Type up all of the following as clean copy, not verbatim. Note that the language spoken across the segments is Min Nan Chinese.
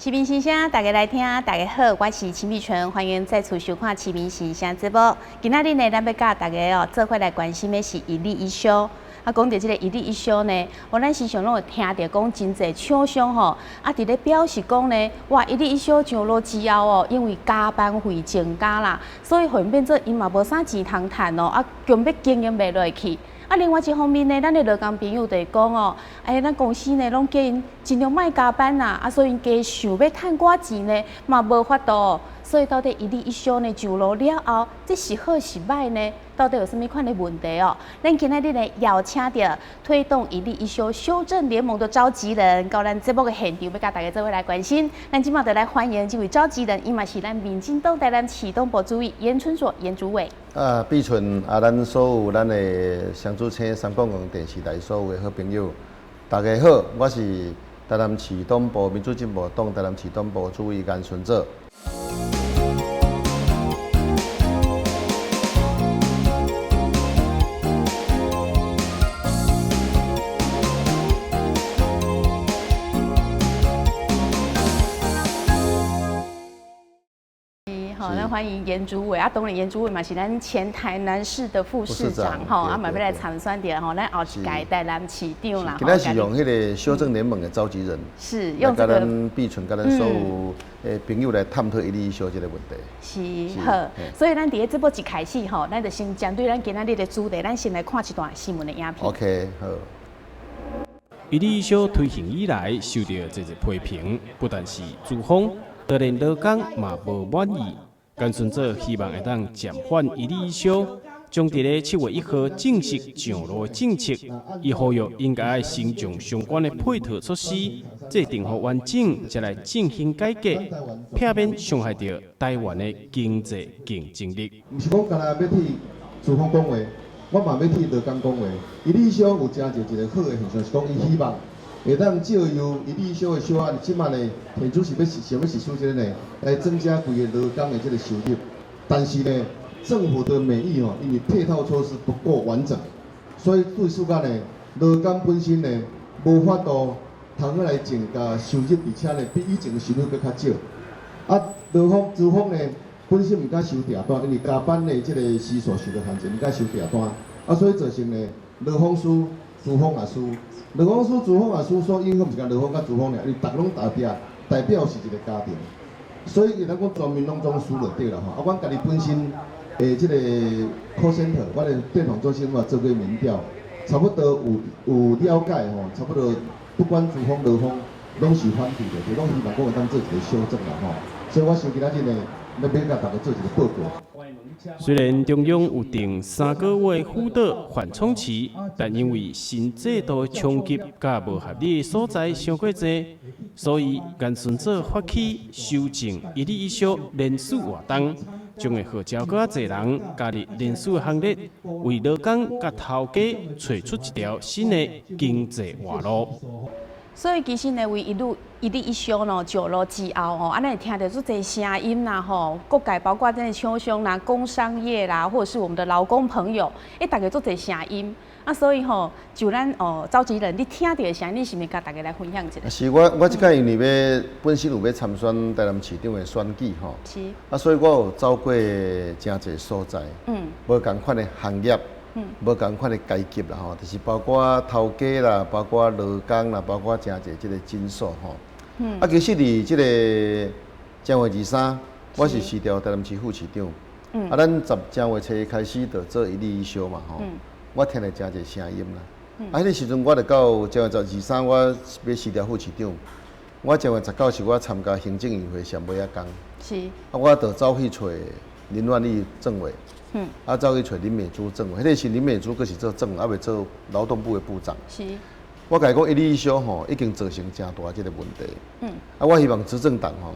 市民心聲，大家來聽，大家好，我是秦碧純，歡迎再次收看《市民心聲》節目。今仔日呢，咱欲佮大家哦，做伙來關心的是一例一休。啊，講著這个一例一休呢，哦，咱時常攏會聽著講真濟廠商吼，啊，佇咧表示講呢，哇，一例一休上路之後哦，因為加班費增加啦，所以會變做𪜶嘛無啥錢通趁哦，啊，強欲經營袂落去。啊，另外一方面呢，咱的勞工朋友就會講哦，欸，咱公司呢攏叫𪜶盡量莫加班啦，啊，所以𪜶加想欲趁寡錢呢，嘛無法度。所以到底一例一休呢上路了後，這是好是䆀呢？到底有啥物款的問題哦？咱今仔日呢邀請著推動一例一休修正聯盟的召集人，到咱節目的現場，欲佮大家做伙來關心。咱這馬就來歡迎這位召集人，伊嘛是咱民進黨台南市黨部主委顏春佐顏主委。啊，碧春啊，咱所有咱的雙主星300電視台所有的好朋友，大家好，我是台南市黨部民主進步黨台南市黨部主委顏春佐。好，咱歡迎顏主委啊！當然，顏主委嘛是咱前台南市的副市長吼，啊嘛欲來參選著吼，咱後一屆台南市長啦。今仔是用彼个修正聯盟的召集人，是用這個咱碧春佮咱所有的朋友來探討一例一休這个問題。是好，所以咱佇咧節目一開始吼，咱就先針對咱今仔日的主題，咱先來看一段新聞的影片。 OK，好。一例一休推行以來，受到濟濟批評，不但是資方，就連勞工嘛無滿意。顏春佐希望會當暫緩一例一休，將佇咧7月1號正式上路的政策，伊呼籲應該愛先將相關的配套措施制定予完整，才來進行改革，避免傷害著台灣的經濟競爭力。毋是講干焦欲替資方講話，我嘛欲替勞工講話。一例一休有誠濟一个好的現象，是講伊希望會當借由一例一休的修案，這馬呢，天主是欲想欲實施這个呢，來增加規个勞工的這个收入。但是呢，政府的美意吼，因為配套措施不夠完整，所以對世間呢，勞工本身呢，無法度通去來增加收入，而且呢，比以前的收入閣較少。啊，勞方資方呢，本身毋敢收訂單，因為加班的這个時數受到限制，毋敢收訂單。啊，所以造成呢，勞方輸，資方也輸。勞方輸，資方也輸，所以影響毋是干勞方佮資方爾，因為逐家攏代表代表是一个家庭，所以會當講全民攏總輸就對啦吼。啊，阮家己本身的這个 call center，阮的電訪中心嘛做過民調，差不多有了解吼，差不多不管資方勞方攏是反對的，就攏希望講會當做一个修正啦吼。所以我想今仔日呢，欲共大家做一个報告。雖然中央有定3個月輔導緩衝期，但因為新制度的衝擊佮無合理的所在傷過濟，所以顏春佐發起修正一例一休連署活動，將會號召閣較濟人加入連署的行列，為勞工佮頭家揣出一條新的經濟活路。所以其實呢，為一路一例一休喏上路之後吼，啊，咱會聽著足濟聲音啦吼，各界包括這个廠商啦、工商業啦，或者是我們的勞工朋友，欸，大家足濟聲音。啊，所以吼，就咱哦召集人，你聽著的聲音，你是毋是共大家來分享一下？是我，我這擺因為欲本身有欲參選台南市長的選舉吼，啊，所以我有走過誠濟所在，無仝款的行業。無仝款的階級啦吼，就是包括頭家啦，包括勞工啦，包括誠濟這个診所吼。啊，其實佇這个正月23，我是辭掉台南市副市長。啊，咱10正月初一開始就做一例一休嘛吼。我聽著誠濟聲音啦。啊，彼个時陣我就到正月十二三，我欲辭掉副市長。我正月十九是我參加行政院會上尾仔工。啊，我就走去揣林萬里政委。啊，走去揣林美珠政委，彼个時林美珠閣是做政委，猶未做勞動部的部長。我共伊講一例一休吼，已經造成誠大這个問題。啊，我希望執政黨吼，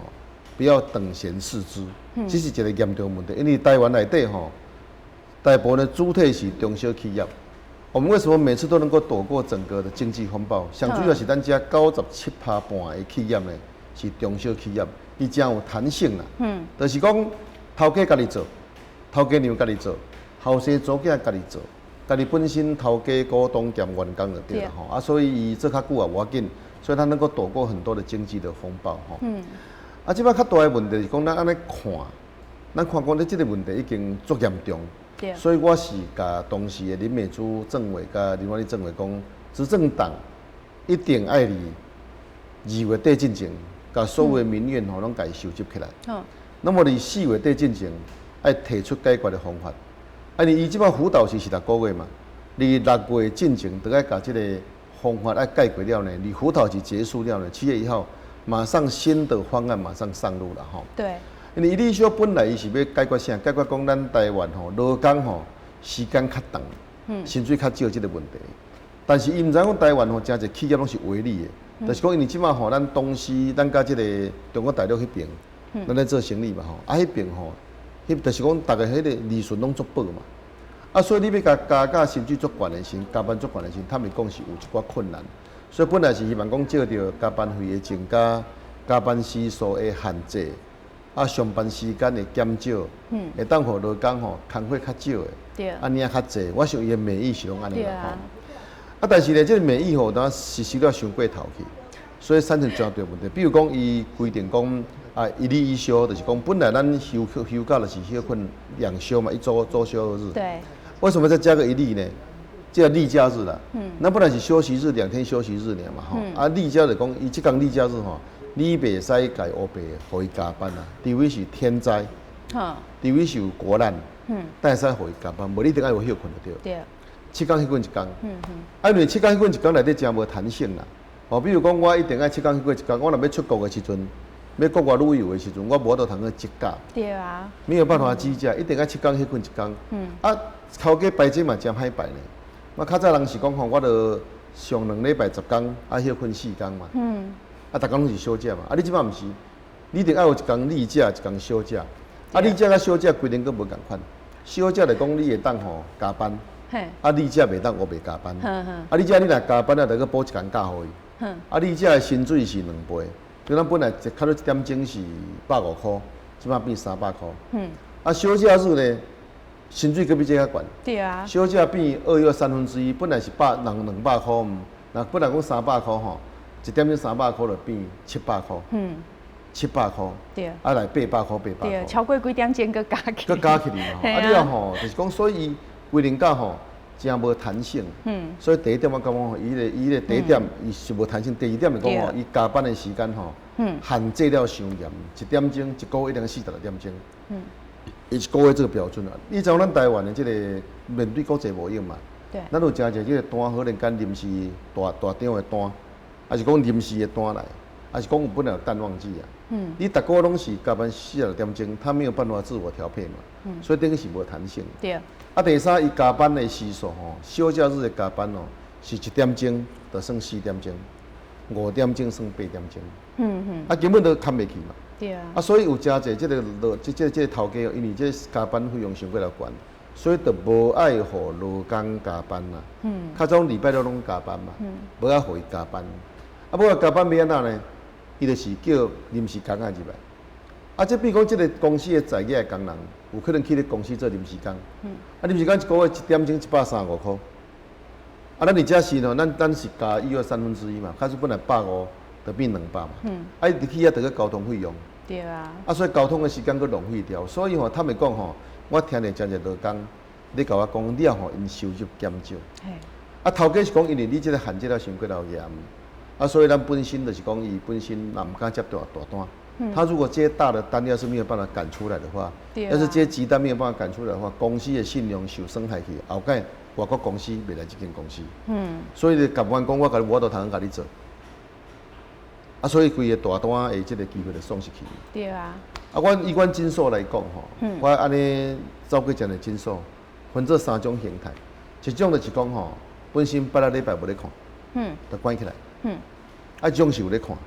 不要等閒視之，這是一个嚴重問題。因為台灣內底吼，大部分的主體是中小企業。我們為什麼每次都能夠躲過整個的經濟風暴？上主要是咱遮97.5%的企業呢，是中小企業，伊誠有彈性啦。就是講頭家家己做。頭家娘家己做，後生查某囝家己做，家己本身頭家股東兼員工就對啦吼。啊，所以伊做較久也無要緊，所以它能夠躲過很多的經濟的風暴吼。啊，這擺較大的問題是講，咱按呢看，咱看講咧，這個問題已經足嚴重。所以我是共當時的林美珠政委佮林婉麗政委講，執政黨一定愛佇2月底進前，共所有的民怨吼攏共伊收集起來。那麼佇4月底進前，愛提出解決的方法。啊，你伊這擺輔導期是6個月嘛？佇6月進前，都愛共這個方法愛解決了呢。你輔導期結束了呢，7月1號馬上新的方案馬上上路了吼。因為一例一休本來伊是欲解決啥？解決講咱台灣吼勞工吼時間較長，薪水較少這個問題。但是伊毋知影講台灣吼誠濟企業攏是微利的，就是講因為這擺吼咱東西咱佮這個中國大陸彼爿，咱咧做生意嘛吼，啊彼爿吼，彼就是講逐家彼個利潤攏足薄嘛。啊，所以你欲共加價薪水足懸的時，加班足懸的時，坦白講是有一寡困難。所以本來是希望講借著加班費的增加、加班時數的限制，啊，上班時間的減少，會當予勞工吼工課較少的，啊，領較濟。我想伊的美意是攏按呢啦吼。啊，但是咧，這個美意吼，當實施了傷過頭去，所以產生誠大問題。比如講，伊規定講啊，一例一休，就是講本來咱休假就是歇睏兩休嘛，一週週休二日。為什麼再加個一例呢？這個例假日啦。那本來是休息日2天休息日爾嘛吼。啊，例假就講，伊這工例假日吼，你袂使共烏白予伊加班啊，除非是天災，除非是有國難，才會使予伊加班，無你一定愛有歇睏就對。7工歇睏一工。啊，因為7工歇睏一工內底誠無彈性啦。哦，比如講我一定愛7工歇睏一工，我若欲出國的時陣，欲國外旅遊的時陣，我無法度通去積假。沒有辦法積假，一定愛7工歇睏一工。啊，頭家排這嘛誠歹排呢。我較早人是講吼，我著上2禮拜10工，啊歇睏4工嘛。啊，逐工攏是小假嘛。啊，你這擺毋是，你一定愛有一工例假，一工小假。啊，例假佮小假規定閣無仝款。小假就講你會當吼加班。啊，例假袂當烏白加班。啊，例假你若加班啊，著閣補一工假予伊。啊，例假的薪水是兩倍。就咱本來一較早一點鐘是150塊，這擺變300塊。啊，小假日呢，薪水閣比這較懸。小假變二又三分之一，本來是200塊，若本來講三百塊吼，一點鐘三百塊就變700塊。700塊。啊，來800塊，800塊。對，超過幾點鐘閣加起。閣加起來嘛。啊，了吼，就是講，所以規定到吼，誠無彈性。所以第一點我感覺吼，伊個第一點伊是無彈性。第二點是講吼，伊加班的時間吼，限制了傷嚴，一點鐘一個月一定46點鐘。伊一個月這個標準啊。你知影咱台灣的這個面對國際貿易嘛？咱有誠濟這個單，可能講臨時大大張的單，抑是講臨時的單來，抑是講有本來有淡旺季啊。你逐個月攏是加班46點鐘，他沒有辦法自我調配嘛。所以等於是無彈性。啊，第三，伊加班的時數吼，小假日的加班哦，是一點鐘就算4點鐘，5點鐘算8點鐘。啊，根本都崁袂去嘛。啊，所以有誠濟這個勞，這個頭家，因為這加班費用傷過頭懸，所以就無愛予勞工加班啦。較早禮拜六攏加班嘛。無愛予伊加班。啊，無愛加班欲按怎呢？伊就是叫臨時工仔入來。啊，這比如講，這個公司的在業的工人，有可能去咧公司做臨時工。啊，臨時工一個月一點鐘135塊。啊，咱佇遮時吼，咱是加一又三分之一嘛，假使本來150，就變200嘛。啊，伊入去遐著閣交通費用。啊，所以交通的時間閣浪費掉，所以吼，坦白講吼，我聽著誠濟勞工，咧共我講了吼，𪜶收入減少。啊，頭家是講，因為你這個限制了傷過頭嚴，啊，所以咱本身就是講，伊本身也毋敢接大大單。他如果接大的單，要是沒有辦法趕出來的話，要是接急單沒有辦法趕出來的話，公司的信用受損害去，後蓋外國公司袂來這間公司。所以就甘願講，我共你無法度通共你做。啊，所以規个大單的這個機會就喪失去。啊，阮以阮診所來講吼，我按呢走過誠濟診所，分做三種形態。一種就是講吼，本身拜六禮拜無咧看，就關起來。啊，一種是有咧看。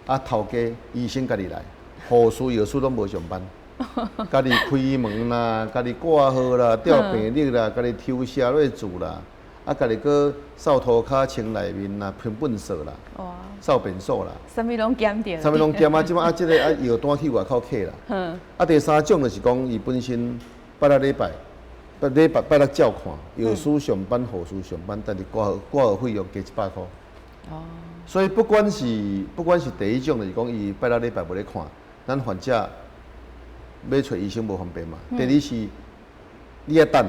啊，頭家醫生家己來，護士、藥師攏無上班，家己開門啦，家己掛號啦，調病歷啦，家己抽血落注啦，啊，家己閣掃塗跤、清內面啦、噴糞掃啦，掃便所啦，啥物攏兼著。啥物攏兼啊！這擺啊，這個啊藥單去外口客啦。啊，第三種就是講，伊本身拜六禮拜，拜禮拜拜六照看，藥師上班，護士上班，但是掛號掛號費用加100塊。哦。所以不管是第一種，就是講伊拜六禮拜無咧看，咱患者欲揣醫生無方便嘛。第二是，你愛等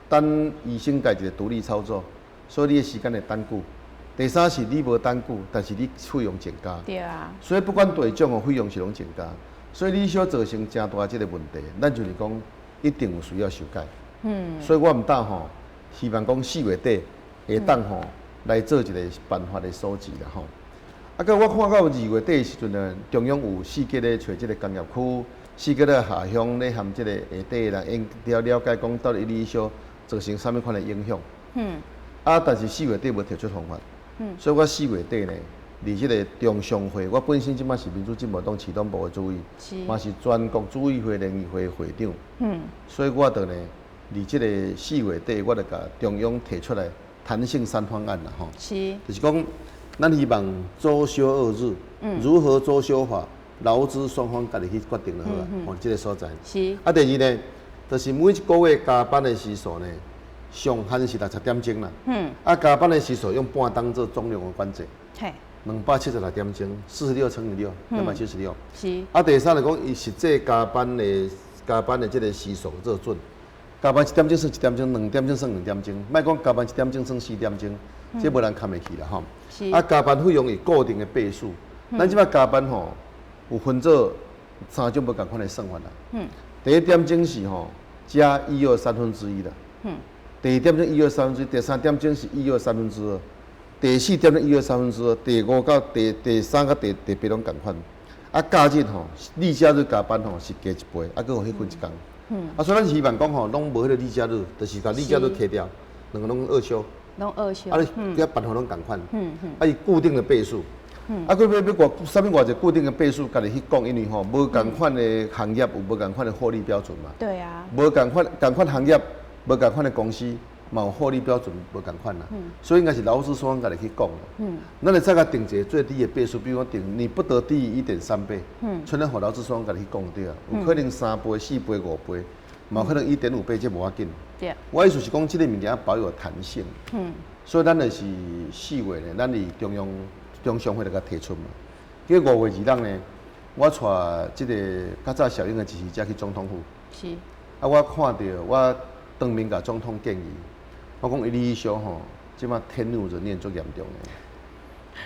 等醫生家一个獨立操作，所以你的時間會等久。第三是你無等久，但是你費用增加。對啊。所以不管佗一種哦，費用是攏增加，所以你小造成誠大這个問題，咱就是講一定有需要修改。所以我毋但吼，希望講4月底會當吼來做一個辦法的收集啦吼。啊，閣我看到2月底的時陣呢，中央有四界咧揣這个工業區，四界咧下鄉咧含這个下底的人，𪜶了了解講到底一例一休造成啥物款的影響。啊，但是4月底無提出方法。所以我4月底呢，佇這个中常會，我本身這擺是民主進步黨市黨部的主委，嘛是全國主委會聯誼會會長。所以我就呢，佇這个4月底，我就共中央提出來彈性三方案啦，吼。就是講，咱希望周休二日，如何周休法，勞資雙方家己去決定就好啊。吼，這个所在。啊，第二呢，就是每一個月加班的時數呢，上限是60點鐘啦。啊，加班的時數用半鐘做總量的管制。276點鐘，46乘以6，276。啊，第三來講，伊實際加班的這个時數做準。加班一點鐘算一點鐘，兩點鐘算兩點鐘，莫講加班一點鐘算4點鐘，這無人堪會去啦吼。啊，加班費用以固定的倍數。咱這擺加班吼，有分做三種無仝款的算法啦。第一點鐘是吼加一又三分之一啦。第二點鐘一又三分之一，第三點鐘是一又三分之二，第四點鐘一又三分之二，第五到第三佮第八攏仝款。啊，假日吼，例假日加班吼是加一倍，啊，閣予彼睏一工。啊，所以咱希望講吼，攏無彼个例假日，就是共例假日提掉，兩个攏二休。攏二休。啊，你遐辦法攏仝款。啊，伊固定的倍數。啊，閣欲欲偌啥物偌濟固定的倍數，家己去講，因為吼無仝款的行業有無仝款的獲利標準嘛。對啊。無仝款仝款行業，無仝款的公司，嘛有獲利標準無仝款啦。所以應該是勞資雙方家己去講。咱會使共定一个最低的倍數，比如講定你不得低於1.3倍。剩咧予勞資雙方家己去講對啊，有可能3倍、4倍、5倍，嘛有可能1.5倍，這無要緊。我意思是講，這个物件保有彈性。所以咱就是4月呢，咱佇中央中常會來共提出嘛。結果5月2日呢，我帶這个較早小英的支持者去總統府。啊，我看著我當面共總統建議，我講一例一休吼，這擺天怒人怨足嚴重的。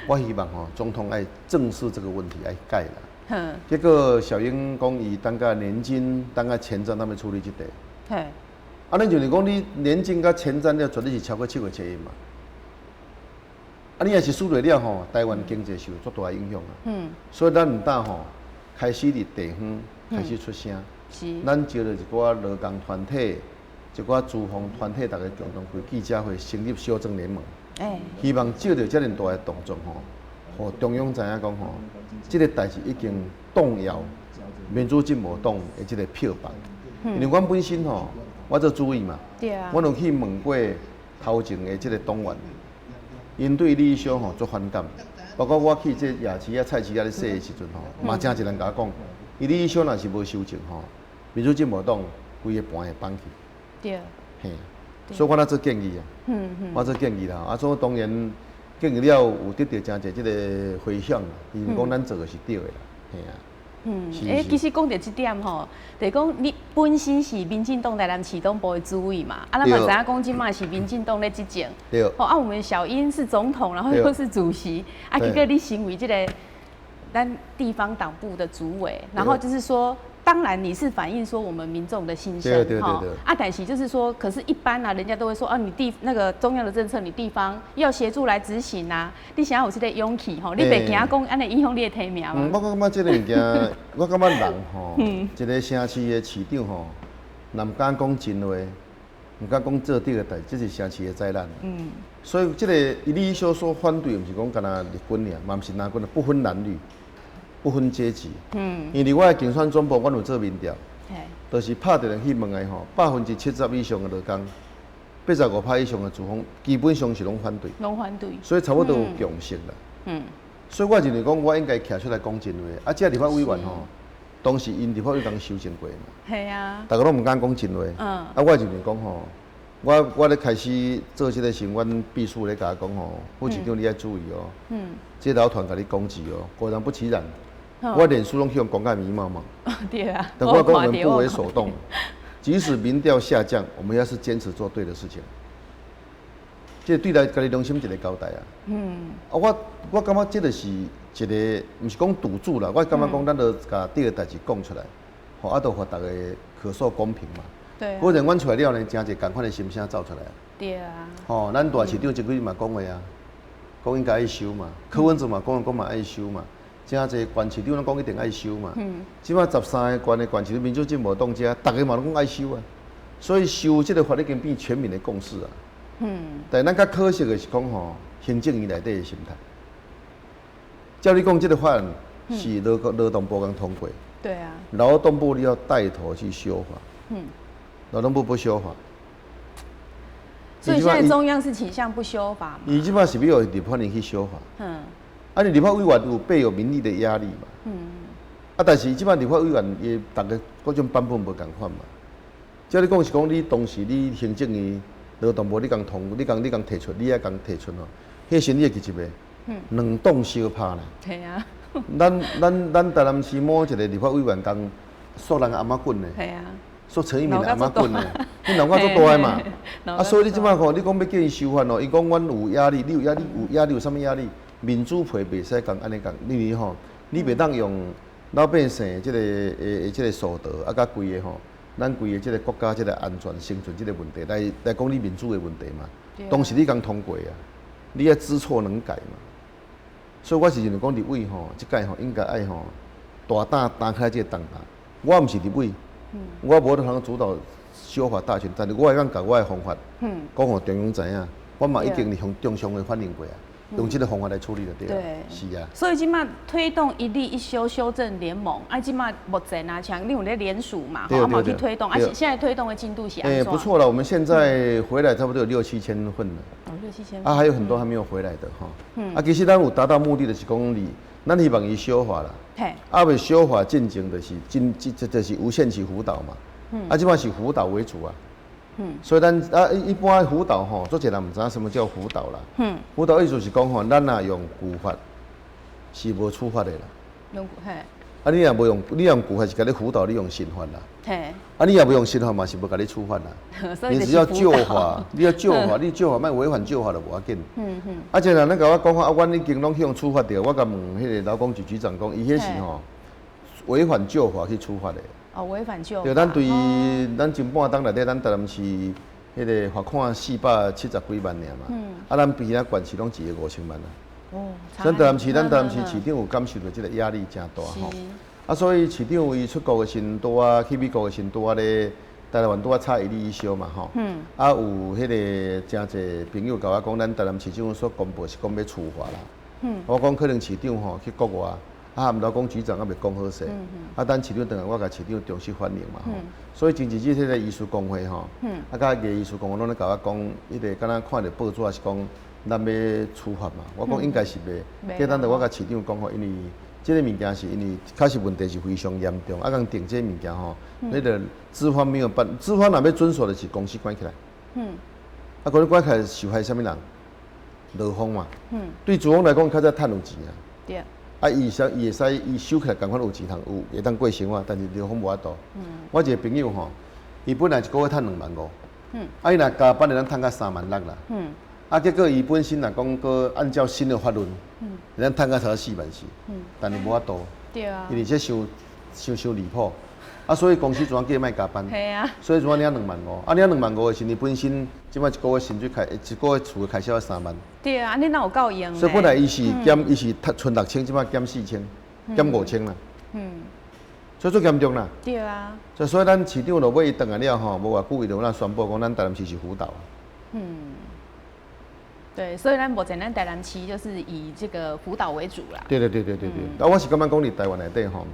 我希望吼總統愛正視這個問題，愛改啦。結果小英講伊等甲年金、等甲前瞻他們處理這塊。啊，恁就是講你年金佮前瞻了，絕對是超過7月初一嘛。啊，你若是輸落了吼，台灣經濟受足大影響啊。所以咱毋但吼開始佇地方開始出聲。咱招了一寡勞工團體、一寡資方團體，大家共同開記者會，成立修正聯盟。希望借著遮爾大的動作吼，予中央知影講吼，這个代誌已經動搖民主進步黨的這个票房。因為阮本身吼，我做主委嘛，阮有去問過頭前的這个黨員，𪜶對一例一休吼足反感，包括我去這夜市啊、菜市仔咧踅的時陣吼，嘛誠濟人共我講，一例一休若是無修正吼，民主進步黨規个盤會崩去。嘿，所以我咧做建議啊，我做建議啦，啊，所以當然建議了有得著誠濟這个迴響，伊講咱做的是對的啦，嘿啊。欸，其實講著這點吼，就是講你本身是民進黨台南市黨部的主委嘛，啊，咱嘛知影講這擺是民進黨咧執政，吼，啊，我們小英是總統，然後又是主席，啊，結果你身為這个咱地方黨部的主委，然後就是說，當然你是反映說我們民眾的心聲，哈，啊，但是就是說，可是，一般啊，人家都會說，啊，你地那個中央的政策，你地方要協助來執行啊，你啥有這个勇氣吼，你袂驚講按呢影響你的提名嗎？我感覺這个物件，我感覺人吼，一个城市的市長吼，若毋敢講真話，毋敢講做對的代誌，這是城市的災難。所以這个一例一休所反對，毋是講干焦陸軍爾，嘛毋是藍軍，不分男女。不分階級，因為我的競選總部，阮有做民調，就是拍電話去問的吼，70%以上的勞工，85%以上的資方，基本上是攏反對，攏反對，所以差不多有共識啦。所以我認為講，我應該徛出來講真話。啊，這立法委員吼，當時𪜶立法委員修正過嘛，係啊，大家攏毋敢講真話。啊，我認為講吼，我咧開始做這個時，阮秘書咧共我講吼，副市長你愛注意哦。這老團共你攻擊哦，果然不其然。我臉書攏去予講甲密密麻麻。對啊。但我講我們不為所動，即使民調下降，我們要是堅持做對的事情。這對來家己良心一個交代啊。啊，我感覺這個是一個，毋是講賭注啦，我感覺講咱著共對的代誌講出來，吼啊，著予逐家可受公平嘛。果然，阮出來了呢，誠濟仝款的心聲走出來。對啊。吼，咱大市長前幾日嘛講話啊，講應該愛修嘛，柯文哲嘛講講嘛愛修嘛，誠濟縣市長攏講一定愛修嘛。這擺13個縣的縣市長民主進步黨遮，逐家嘛攏講愛修啊。所以修這個法已經變全民的共識啊。但咱較可惜的是講吼，行政院內底的心態。照你講，這個法案是勞動部剛通過。勞動部你要帶頭去修法。勞動部不修法，所以現在中央是傾向不修法嘛？伊這擺是欲立法院去修法。啊，你立法委員有備有民意的壓力嘛？啊，但是這擺立法委員伊逐个各種版本無仝款嘛。照你講是講，你當時你行政院勞動部你共通，你共提出，你愛共提出吼，彼時你會記得袂？兩黨相拍呢。對啊。咱台南市某一個立法委員共訴人翁仔棍呢。訴陳一鳴的翁仔棍呢，你腦殼足大的嘛。啊，所以你這擺吼，你講欲叫伊修法哦，伊講阮有壓力，你有壓力，有壓力有啥物壓力？民主皮袂使共按呢共，因為吼，你袂當用老百姓這個這個所得啊，佮規个吼，咱規个這個國家這個安全生存這個問題來講你民主的問題嘛。當時你共通過啊，你愛知錯能改嘛。所以我是認為講立委吼，這屆吼應該愛吼大膽擔開這個重擔。我毋是立委。我無通主導修法大權，但是我會當共我的方法講予中央知影，我嘛已經向中央的反映過啊，用這個方法來處理就對了。是啊。所以這擺推動一例一修修正聯盟，啊，這擺目前啊，像你有咧聯署嘛，吼，嘛去推動，啊，現在推動的進度是按怎？不錯了，我們現在回來差不多有六七千份了。哦，六七千。啊，還有很多還沒有回來的哈。啊，其實咱有達到目的的是講你，咱希望伊修法啦。啊，未修法進前就是進這就是無限期輔導嘛。啊，這擺是輔導為主啊。所以咱啊一般輔導吼，足濟人毋知影什麼叫輔導啦。輔導意思是講吼，咱若用舊法是無處罰的啦。用嘿。啊，你若無用，你用舊法是共你輔導，你用新法啦。啊，你若無用新法嘛，是無共你處罰啦。你只要舊法，你要舊法，你舊法莫違反舊法就無要緊。啊，這人咧共我講啊，阮已經攏去予處罰著，我共問彼個勞工局局長講，伊彼是吼違反舊法去處罰的。哦，違反舊法。對，咱對咱前半冬內底，咱台南市彼個罰款470幾萬爾嘛。啊，咱其他縣市攏1億5000萬啊。哦。咱台南市市長有感受著這個壓力誠大吼。啊，所以市長伊出國的時陣，拄啊去美國的時陣，拄啊咧台灣拄啊吵一例一休嘛吼。啊，有彼個誠濟朋友共我講，咱台南市政府所公布是講欲處罰啦。我講可能市長吼去國外，啊，毋勞工局長猶未講好勢。啊，等市長轉來，我共市長重新反映嘛吼。所以前一日彼個醫師公會吼，啊，佮牙醫師公會攏咧共我講，彼個敢若看著報紙是講咱欲處罰嘛。我講應該是袂。過等著我共市長講吼，因為這個物件是因為確實問題是非常嚴重，啊，共定這個物件吼，那個資方沒有辦，資方若欲遵守的是公司關起來。啊，公司關起來受害啥物人？勞方嘛。對資方來講，較早趁有錢啊。啊，伊想伊會使伊收起來仝款有錢通有會當過生活，但是勞方無法度。我一個朋友吼，伊本來一個月趁2萬5。啊，伊若加班會當趁到3萬6啦。啊，結果伊本身若講閣按照新的法律，會當趁到差不多4萬4。但是無法度。因為這傷傷傷離譜。啊，所以公司怎樣叫伊莫加班？所以怎樣領2萬5？啊，領2萬5的時陣，伊本身這擺一個月薪水開，一個月厝的開銷要3萬。對啊，你哪有夠用？所以本來伊是減，伊是賰6000，這擺減4000，減5000啦。所以足嚴重啦。對啊。所以咱市長落尾伊轉來了吼，無偌久伊就咱宣布講，咱台南市是輔導。對，所以咱目前咱台南市就是以這個輔導為主啦。對對對對對對。啊，我是感覺講佇台灣內底吼，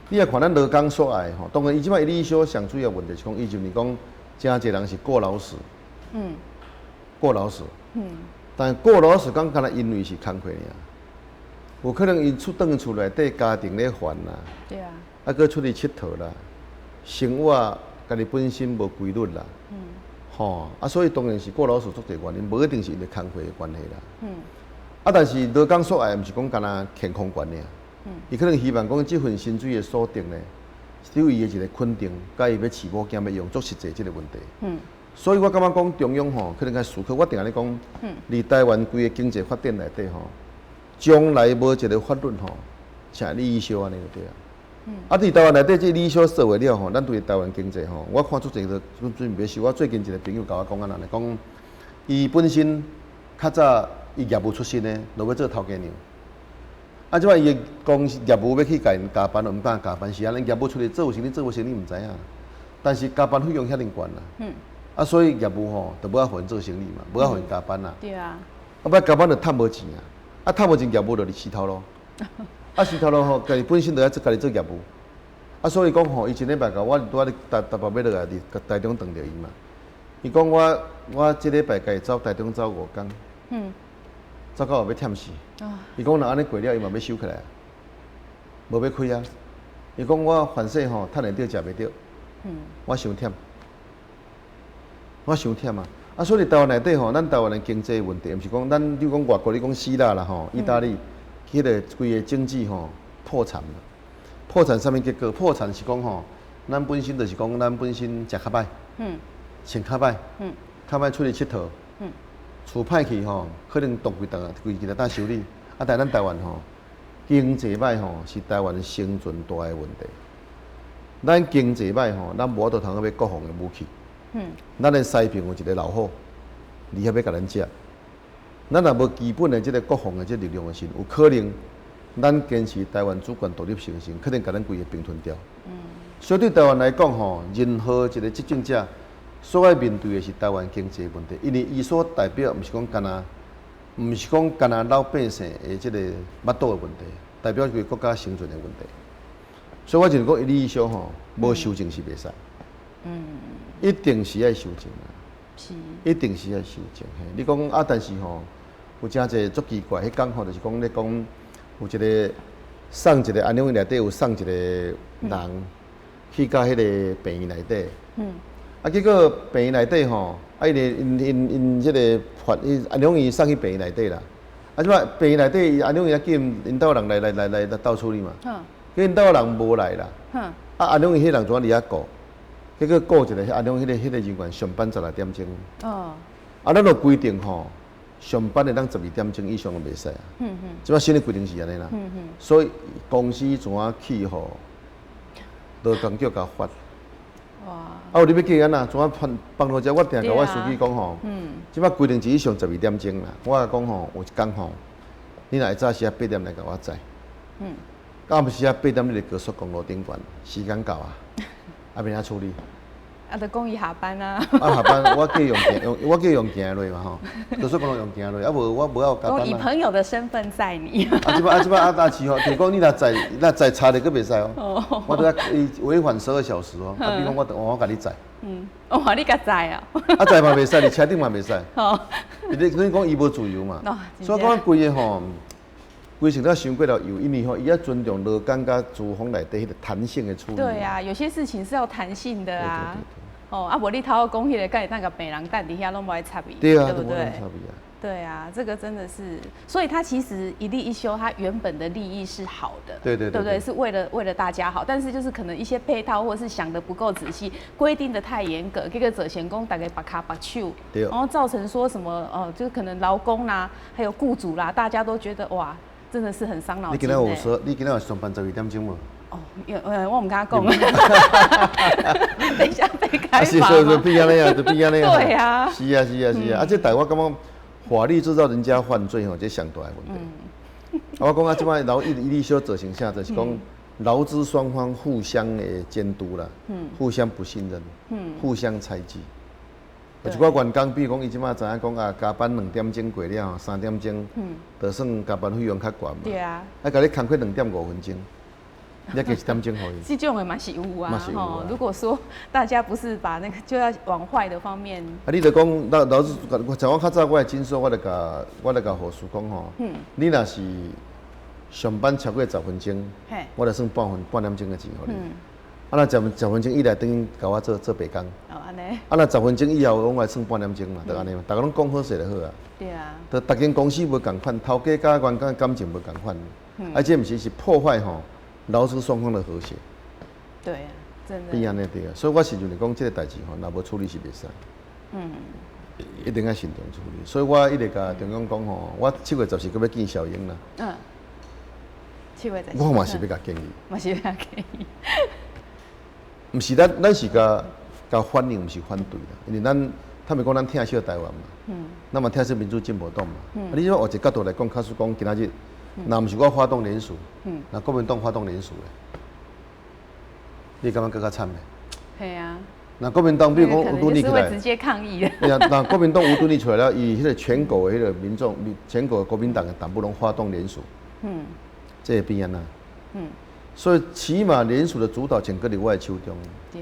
你若看咱勞工所愛吼，當然伊這擺一例一休上主要問題是講，伊就是講誠濟人是過勞死。過勞死。但過勞死講敢若因為是工課爾，有可能𪜶出轉厝內底家庭咧煩啦。啊，閣出去𨑨迌啦，生活家己本身無規律啦。吼啊，所以當然是過勞死足濟原因，無一定是因為工課的關係啦。啊，但是勞工所愛毋是講干焦健康權爾，伊可能希望講這份薪水的所得呢，對伊的一個肯定，佮伊欲飼某囝欲用足實際這個問題。所以我感覺講中央吼，可能較思考。我定定咧講，佇台灣規个經濟發展內底吼，將來無一個法律吼，像一例一休按呢就對啊。啊，佇台灣內底這一例一休做袂了吼，咱對台灣經濟吼，我看足濟都準備收。我最近一個朋友共我講按呢，講伊本身較早伊業務出身的，就欲做頭家娘。啊，這擺伊的公司業務欲去共𪜶加班，毋敢加班，是按呢業務出去做有生意做無生意毋知影。但是加班費用遐爾懸啦。啊，所以業務吼，就無愛予𪜶做生意嘛，無愛予𪜶加班啦。啊，欲加班就趁無錢啊，啊，趁無錢業務就佇死頭路。啊，死頭路吼，家己本身就愛做家己做業務。啊，所以講吼，伊前禮拜共我拄仔佇台台北欲落來，佇台中撞著伊嘛。伊講我我這禮拜家己走台中走五工。走到後欲忝死。伊講若按呢過了，伊嘛欲收起來，無欲開啊。伊講我反正吼，趁會著食袂著。我傷忝。我傷忝啊！啊，所以台灣內底吼，咱台灣的經濟問題，毋是講咱，你講外國，你講希臘啦吼，意大利，彼個規个經濟吼破產啦。破產啥物結果？破產是講吼，咱本身就是講，咱本身食較歹，穿較歹，較歹出去𨑨迌，厝歹去吼，可能動規檔規規來當修理。啊，但咱台灣吼，經濟歹吼，是台灣生存大的問題。咱經濟歹吼，咱無法度通去買國防的武器。咱的西邊有一個老虎，佇遐欲共咱食。咱若無基本的這個國防的這力量的時，有可能咱堅持台灣主權獨立性時，可能共咱規个併吞掉。所以對台灣來講吼，任何一個執政者所愛面對的是台灣經濟問題，因為伊所代表毋是講干焦，毋是講干焦老百姓的這個腹肚的問題，代表規個國家生存的問題。所以我認為講一例一休吼，無修正是袂使。一定是愛修正啊！一定是愛修正。嘿，你講啊，但是吼，有誠濟足奇怪，彼工吼，就是講咧講，有一個送一個安養院內底有送一個人去到彼個病院內底。啊，結果病院內底吼，啊，伊個𪜶𪜶𪜶這個法伊安養院送去病院內底啦。啊，這擺病院內底安養院叫𪜶兜人來來來來來鬥處理嘛。結果𪜶兜人無來啦。啊，安養院彼人怎佇遐顧？結果顧一個安養彼個人員上班16點鐘。啊，咱有規定吼，上班會當12點鐘以上就袂使啊。這擺新的規定是按呢啦。所以公司怎啊去予勞工局共罰？哇！啊，有你欲叫按怎？怎啊幫幫助者？我定共我司機講吼，這擺規定是上12點鐘啦。我共講吼，有一工吼，你若會早時仔8點來共我載。暗時仔八點，你佇高速公路頂懸，時間到啊，啊，欲按怎處理？啊，就講伊下班啊。啊，下班我叫伊用行，用我叫伊用行落嘛吼，高速公路用行落，啊無我無愛加班以朋友的身份載你。啊，這擺啊，這擺啊，啊是吼，就是講你若載，若載差著閣袂使哦。我都要伊違反12小時哦。啊，比如講我我共你載。哦，你共載啊？啊，載嘛袂使，佇車頂嘛袂使。你你講伊無自由嘛？所以講規个吼。規程都傷過頭油，因為吼伊愛尊重勞工佮資方內底彼個彈性的處理。對啊，有些事情是要彈性的啊。哦，啊，無你頭仔講彼個，敢會當共病人等佇遐攏無愛插伊，對啊，對不對？對啊，這個真的是，所以他其實一例一休，他原本的立意是好的，對不對？是為了大家好，但是就是可能一些配套或是想得不夠仔細，規定得太嚴格，結果造成講大家縛跤縛手，然後造成說什麼哦，就可能勞工啦，還有僱主啦，大家都覺得哇，真的是很傷腦筋。你今仔有說，你今仔有上班12點鐘無？哦，有，我毋敢講。等一下被開罰。是，所以就變按呢啊，就變按呢啊。對啊。是啊，是啊，是啊，啊，這代我感覺法律制造人家犯罪吼，這上大的問題。啊，我講啊，這擺勞一一例休造成啥？就是講勞資雙方互相的監督啦，互相不信任，互相猜忌。有一寡員工，比如講，伊這擺知影講啊，加班2點鐘過了，3點鐘，就算加班費用較懸嘛。啊，共你工課2點5分鐘，你加一點鐘予伊。這種的嘛是有啊，吼。如果說大家不是把那個就要往壞的方面。啊，你就講老老師，像我較早我的診所，我就共護士講吼，你若是上班超過10分鐘，我就算半分半點鐘的錢予你。啊，若10分鐘以內等於共我做做白工。哦，按呢。啊，若十分鐘以後，攏來算半點鐘嘛，就按呢嘛，逐家攏講好勢就好啊。對啊。就逐間公司無仝款，頭家佮員工感情無仝款，啊，這毋是是破壞吼勞資雙方的和諧。對啊，真的。變按呢對啊，所以我是認為講這個代誌吼，若無處理是袂使。一定愛慎重處理，所以我一直共中央講吼，我7月14閣欲見小英啦。7月14。我嘛是欲共建議。嘛是欲共建議。毋是咱，咱是共共反映，毋是反對啦。因為咱坦白講，咱疼惜台灣嘛，咱嘛疼惜民主進步黨嘛。啊，你說換一個角度來講，假使講今仔日，若毋是我發動聯署，若國民黨發動聯署咧，你感覺閣較慘袂？係啊。若國民黨比如講吳敦義起來，直接抗議。對啊，若國民黨吳敦義出來了，伊彼個全國的彼個民眾，全國的國民黨的黨部攏發動聯署，這會變按怎？所以起碼聯署的主導權閣佇我的手中。對。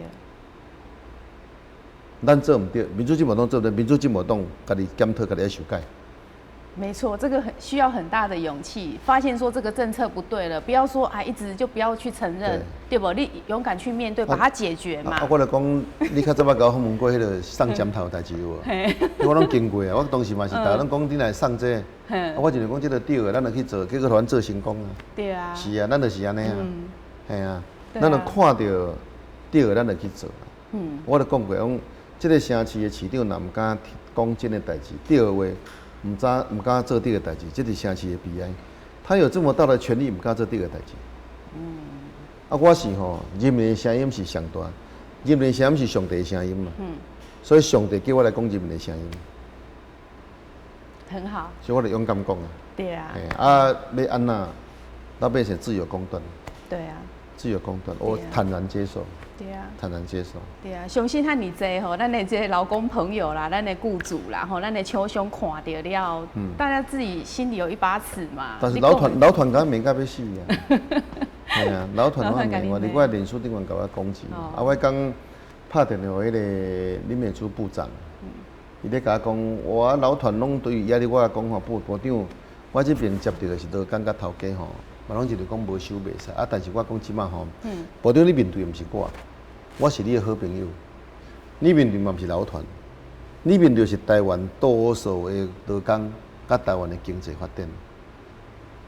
咱做毋對，民主進步黨做毋對，民主進步黨家己檢討，家己愛修改。沒錯，這個很需要很大的勇氣，發現說這個政策不對了，不要說啊，一直就不要去承認，對不？你勇敢去面對，把它解決嘛。啊，我來講，你較早捌共我訪問過彼個送針頭的代誌有無？我攏經過啊，我當時嘛是，大家攏講你來送這個，啊，我就是講這個對的，咱就去做，結果予阮做成功啊。對啊。是啊，咱就是按呢啊。嘿啊，咱就看著對的，咱就去做。我就講過，講這個城市的市長若毋敢講真的代誌，對的話，毋知毋敢做對的代誌，這是城市的悲哀。他有這麼大的權力，毋敢做對的代誌。啊，我是吼，人民的聲音是上大，人民的聲音是上帝的聲音嘛。所以上帝叫我來講人民的聲音。很好。所以我就勇敢講啊。對啊。啊，欲按怎，老百姓自有公斷。對啊。自有公斷，我坦然接受。對啊。坦然接受。對啊，相信遐爾濟吼，咱的這個勞工朋友啦，咱的雇主啦，吼，咱的廠商看著了，大家自己心裡有一把尺嘛。但是勞團勞團共我罵甲欲死啊！係啊，勞團攏罵我，佇我臉書頂懸共我攻擊。啊，我剛拍電話予彼個林美珠部長，伊咧共我講，我勞團攏對於壓力，我講吼，部長，我這邊接著的是勞工佮頭家吼，嘛攏就是講無收袂使。啊，但是我講這馬吼，部長你面對的毋是我。我是你的好朋友，你面對嘛毋是勞團，你面對是台灣多數的勞工佮台灣的經濟發展。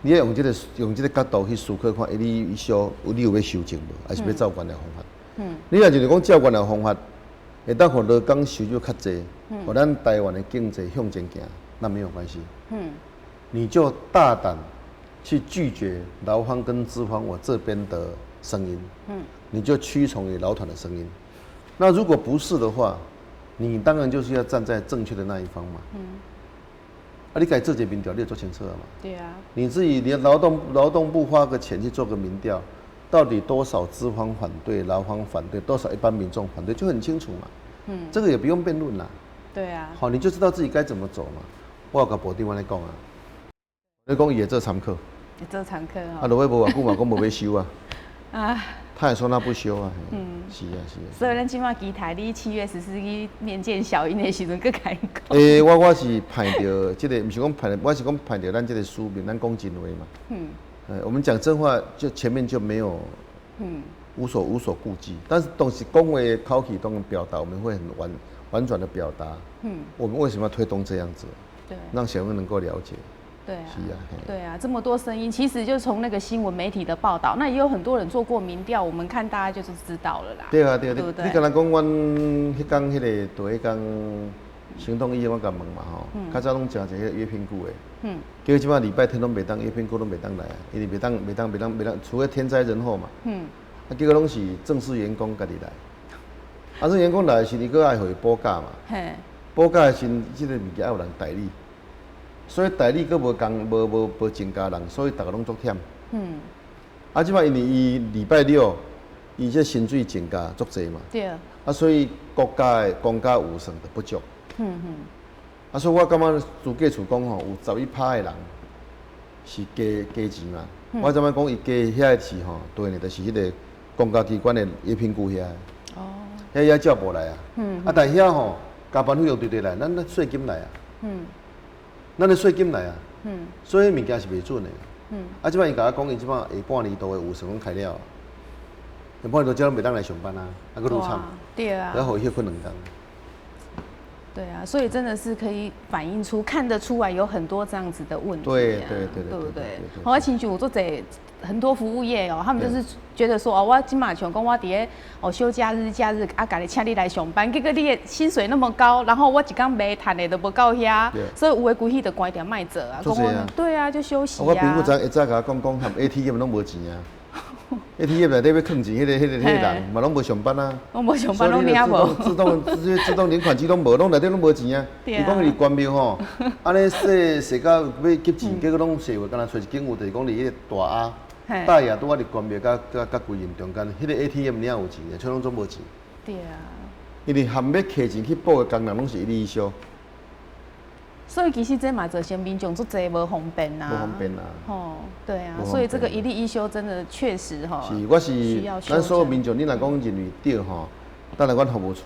你愛用這個角度去思考，看一例一休，你有欲修正無，還是欲照原來方法？你若就是講照原來方法，會當予勞工收入較濟，予咱台灣的經濟向前行，那沒有關係。你就大膽去拒絕勞方跟資方我這邊的聲音。你就屈從於勞團的聲音，那如果不是的話，你當然就是要站在正確的那一方嘛。啊，你共做一個民調，你就做清楚了嘛。對啊。你自己，你勞動部花個錢去做個民調，到底多少資方反對，勞方反對，多少一般民眾反對，就很清楚嘛。這個也不用辯論啦。對啊。好，你就知道自己該怎麼走嘛。我有共部長按呢講啊，你講伊會做參考。會做參考。啊，落尾無偌久嘛，講無欲修啊。啊。他也說他不修啊。是啊，是啊。所以咱這馬期待你7月14去面見小英的時陣，閣共伊講。欸，我是盼著這個，毋是講盼，我是講盼著咱這個使命，咱講真話嘛。我們講真話，就前面就沒有，無所顧忌。但是東西講話口氣當然表達，我們會很婉轉的表達。我們為什麼要推動這樣子？讓小英能夠了解。對啊，是啊，對啊，這麼多聲音，其實就從那個新聞媒體的報道，那也有很多人做過民調，我們看大家就是知道了啦。對啊，對啊，對不對？你敢若講，阮彼工彼個佇彼工行動醫院，我共問嘛吼，較早攏誠濟彼個約聘僱的，結果這擺禮拜天攏袂當約聘僱攏袂當來啊，因為袂當袂當袂當袂當，除非天災人禍嘛。啊，結果攏是正式員工家己來，啊，這員工來的時，伊閣愛予伊補假嘛。補假的時，這個物件愛有人代理。所以代理閣無共無無無增加人，所以逐个攏足忝。啊，這擺因為伊禮拜六，伊這薪水增加足濟嘛。啊，所以國家的公家預算就不足。啊，所以我感覺主計處講吼，有11%的人是加加錢嘛。我怎麼講伊加遐個是吼，對呢，就是彼個公家機關的約聘僱遐。遐遐照無來啊。啊，但遐吼加班費用對對來，咱稅金來啊。咱的稅金來啊，所以物件是袂準的。啊，這擺伊共我講，伊這擺下半年度的預算攏開了，半日遮攏袂當來上班啊，啊，閣愈慘。對啊。要予伊歇睏2工。對啊，所以真的是可以反映出、看得出來有很多這樣子的問題。對不對？我親像有足濟很多服務業哦，他們就是覺得說哦，我這馬像講我佇咧哦休假日、假日啊，共你請你來上班，結果你的薪水那麼高，然後我一工賣趁的都無夠遐，所以有的規氣就關店莫做啊。對啊，就休息啊。我朋友昨一早共我講講，含 ATM 攏無錢啊。ATM 內底欲囥錢，彼個人嘛攏無上班啊。攏無上班，攏領無。自動領款機攏無，攏內底攏無錢啊。伊講伊佇關廟吼，按呢洗洗到欲結錢，結果攏洗袂，干焦揣一間有，就是講佇彼個大亞，大亞拄仔佇關廟佮歸仁中間，彼個 ATM 爾有錢，卻攏總無錢。對啊。因為含欲提錢去補的工人，攏是一例一休。所以其實這嘛造成民眾足濟無方便啊。無方便啊。哦，對啊，所以這個一例一休真的確實吼。是，我是咱所有民眾，你若講認為對吼，等來阮服務處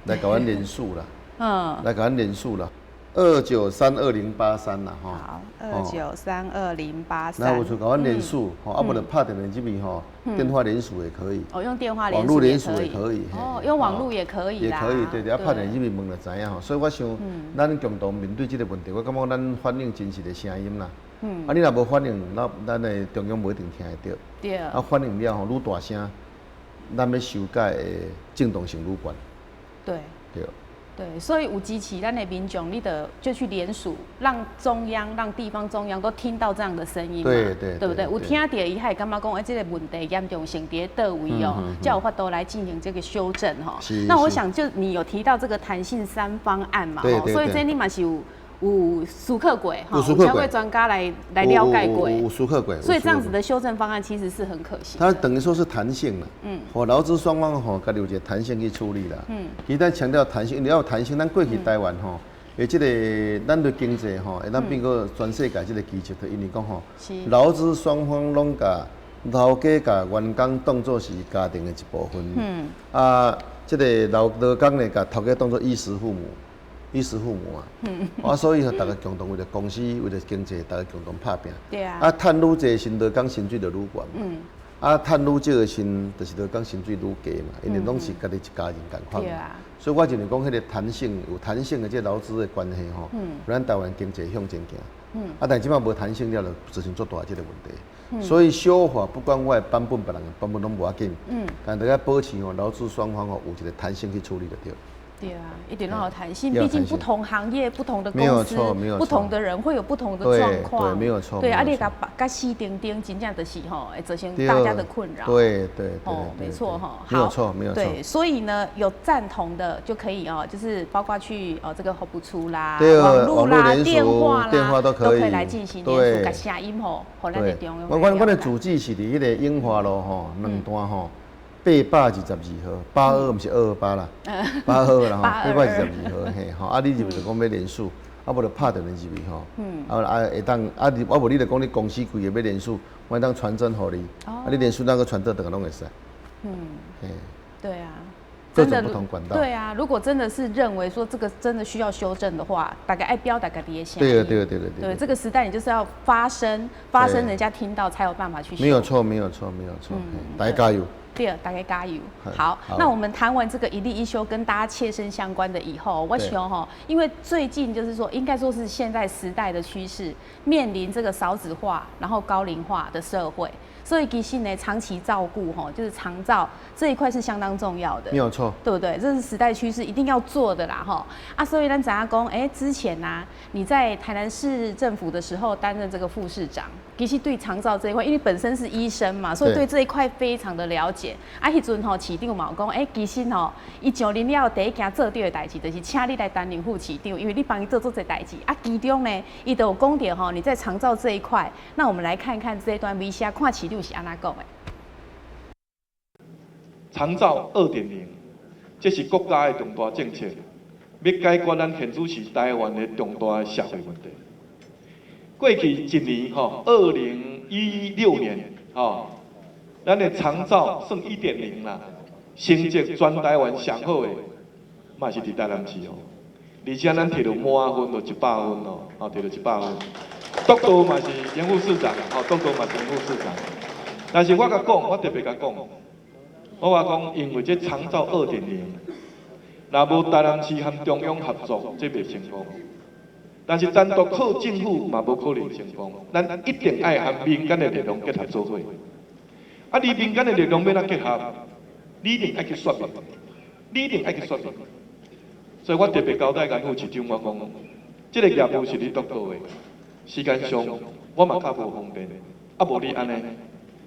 來共阮聯署啦。來共阮聯署啦，2932083啦吼。好，2932083。來服務處共阮聯署，吼，啊無就拍電話這邊吼，電話聯署也可以。哦，用電話聯網路聯署也可以。哦，用網路也可以。也可以，對對，啊，拍電話這邊問就知影吼。所以我想，咱共同面對這個問題，我感覺咱反映真實的聲音啦。啊，你若無反映，咱的中央無一定聽會著。啊，反映了吼，愈大聲，咱欲修改的正當性愈懸。對。對，所以有支持咱的民眾，你得就去聯署，讓中央、讓地方中央都聽到這樣的聲音嘛，對不對？有聽著伊會感覺講，欸，這個問題嚴重性佇佗位哦，才有法度來進行這個修正吼。那我想，就你有提到這個彈性三方案嘛，所以這你嘛是有思考過，哈，有請過專家來了解過，有思考過，所以這樣子的修正方案其實是很可行。它等於說是彈性啦，予勞資雙方吼，家己有一個彈性去處理啦。其實強調彈性，你要有彈性，咱過去台灣吼，的這個咱的經濟吼，會當變過全世界這個奇蹟，就因為講吼，勞資雙方攏共頭家共員工當做是家庭的一部分，啊，這個勞工呢，共頭家當做衣食父母。衣食父母啊，啊，所以大家共同為著公司，為著經濟，大家共同拍拼。對啊。啊，趁愈濟時，勞工薪水就愈懸。啊，趁愈少的時，就是勞工薪水愈低嘛，因為攏是家己一家人仝款。對啊。所以我認為講，彼個彈性有彈性的這勞資的關係吼，咱台灣經濟向前行。啊，但這擺無彈性了，就造成足大這個問題。所以修法不管我的版本，別人的版本攏無要緊。但大家保持吼勞資雙方吼有一個彈性去處理就對。對啊，一點都有彈性，畢竟不同行業、不同的公司、不同的人會有不同的狀況。對，沒有錯。對，啊，你共共死釘釘，真正就是吼，會造成大家的困擾。對對哦，沒錯哈。沒有錯，沒有錯。對，所以呢，有贊同的就可以哦，就是包括去哦這個服務處啦、網路啦、電話啦，電話都可以來進行聯署，共聲音吼，予咱的中央。我的主旨是佇彼個永華路吼，兩段吼。822號，八二毋是228啦，八二啦吼，822號嘿吼，啊你入去就講欲聯署，啊無就拍電話入去吼，啊啊會當啊你啊無你就講你公司規个欲聯署，我會當傳真予你，啊你聯署那個傳倒轉來攏會使，嘿，對啊，各種不同管道，對啊，如果真的是認為說這個真的需要修正的話，大家愛表達家己的聲音，對啊對啊對對對，這個時代你就是要發聲，發聲人家聽到才有辦法去修。沒有錯沒有錯沒有錯，大家加油。對，大家加油。好，那我們談完這個一例一休跟大家切身相關的以後，我想哈，因為最近就是說，應該說是現在時代的趨勢，面臨這個少子化，然後高齡化的社會，所以其實呢，長期照顧哈，就是長照這一塊是相當重要的。沒有錯，對不對？這是時代趨勢，一定要做的啦，哈。啊，所以咱知影講，哎，之前呢，你在台南市政府的時候擔任這個副市長，其實對長照這一塊，因為本身是醫生嘛，所以對這一塊非常的了解。啊，彼陣吼市長嘛有講，欸，其實吼，伊上任了第一件做著的代誌，就是請你來擔任副市長，因為你幫伊做足濟代誌。啊，其中呢，伊就有講著吼，你在長照這一塊，那我們來看看這一段微寫，看市長是按怎講的。長照2.0，這是國家的重大政策，欲解決咱現主時台灣的重大的社會問題。過去一年吼，2016年吼，咱的長照算1.0啦，成績全台灣上好的，嘛是佇台南市哦。而且咱摕著滿分，就100分哦，哦，摕著100分。督導嘛是嚴副市長，吼，督導嘛是嚴副市長。但是我共講，我特別共講，我話講，因為這長照2.0，若無台南市和中央合作，這袂成功。但是單獨靠政府嘛無可能成功，咱一定愛和民間的力量結合做伙。啊，你民間的力量欲按怎結合？你一定愛去說明，你一定愛去說明。所以我特別交代顏副市長，我講，這個業務是你督導的，時間上我嘛較無方便。啊，無你按呢，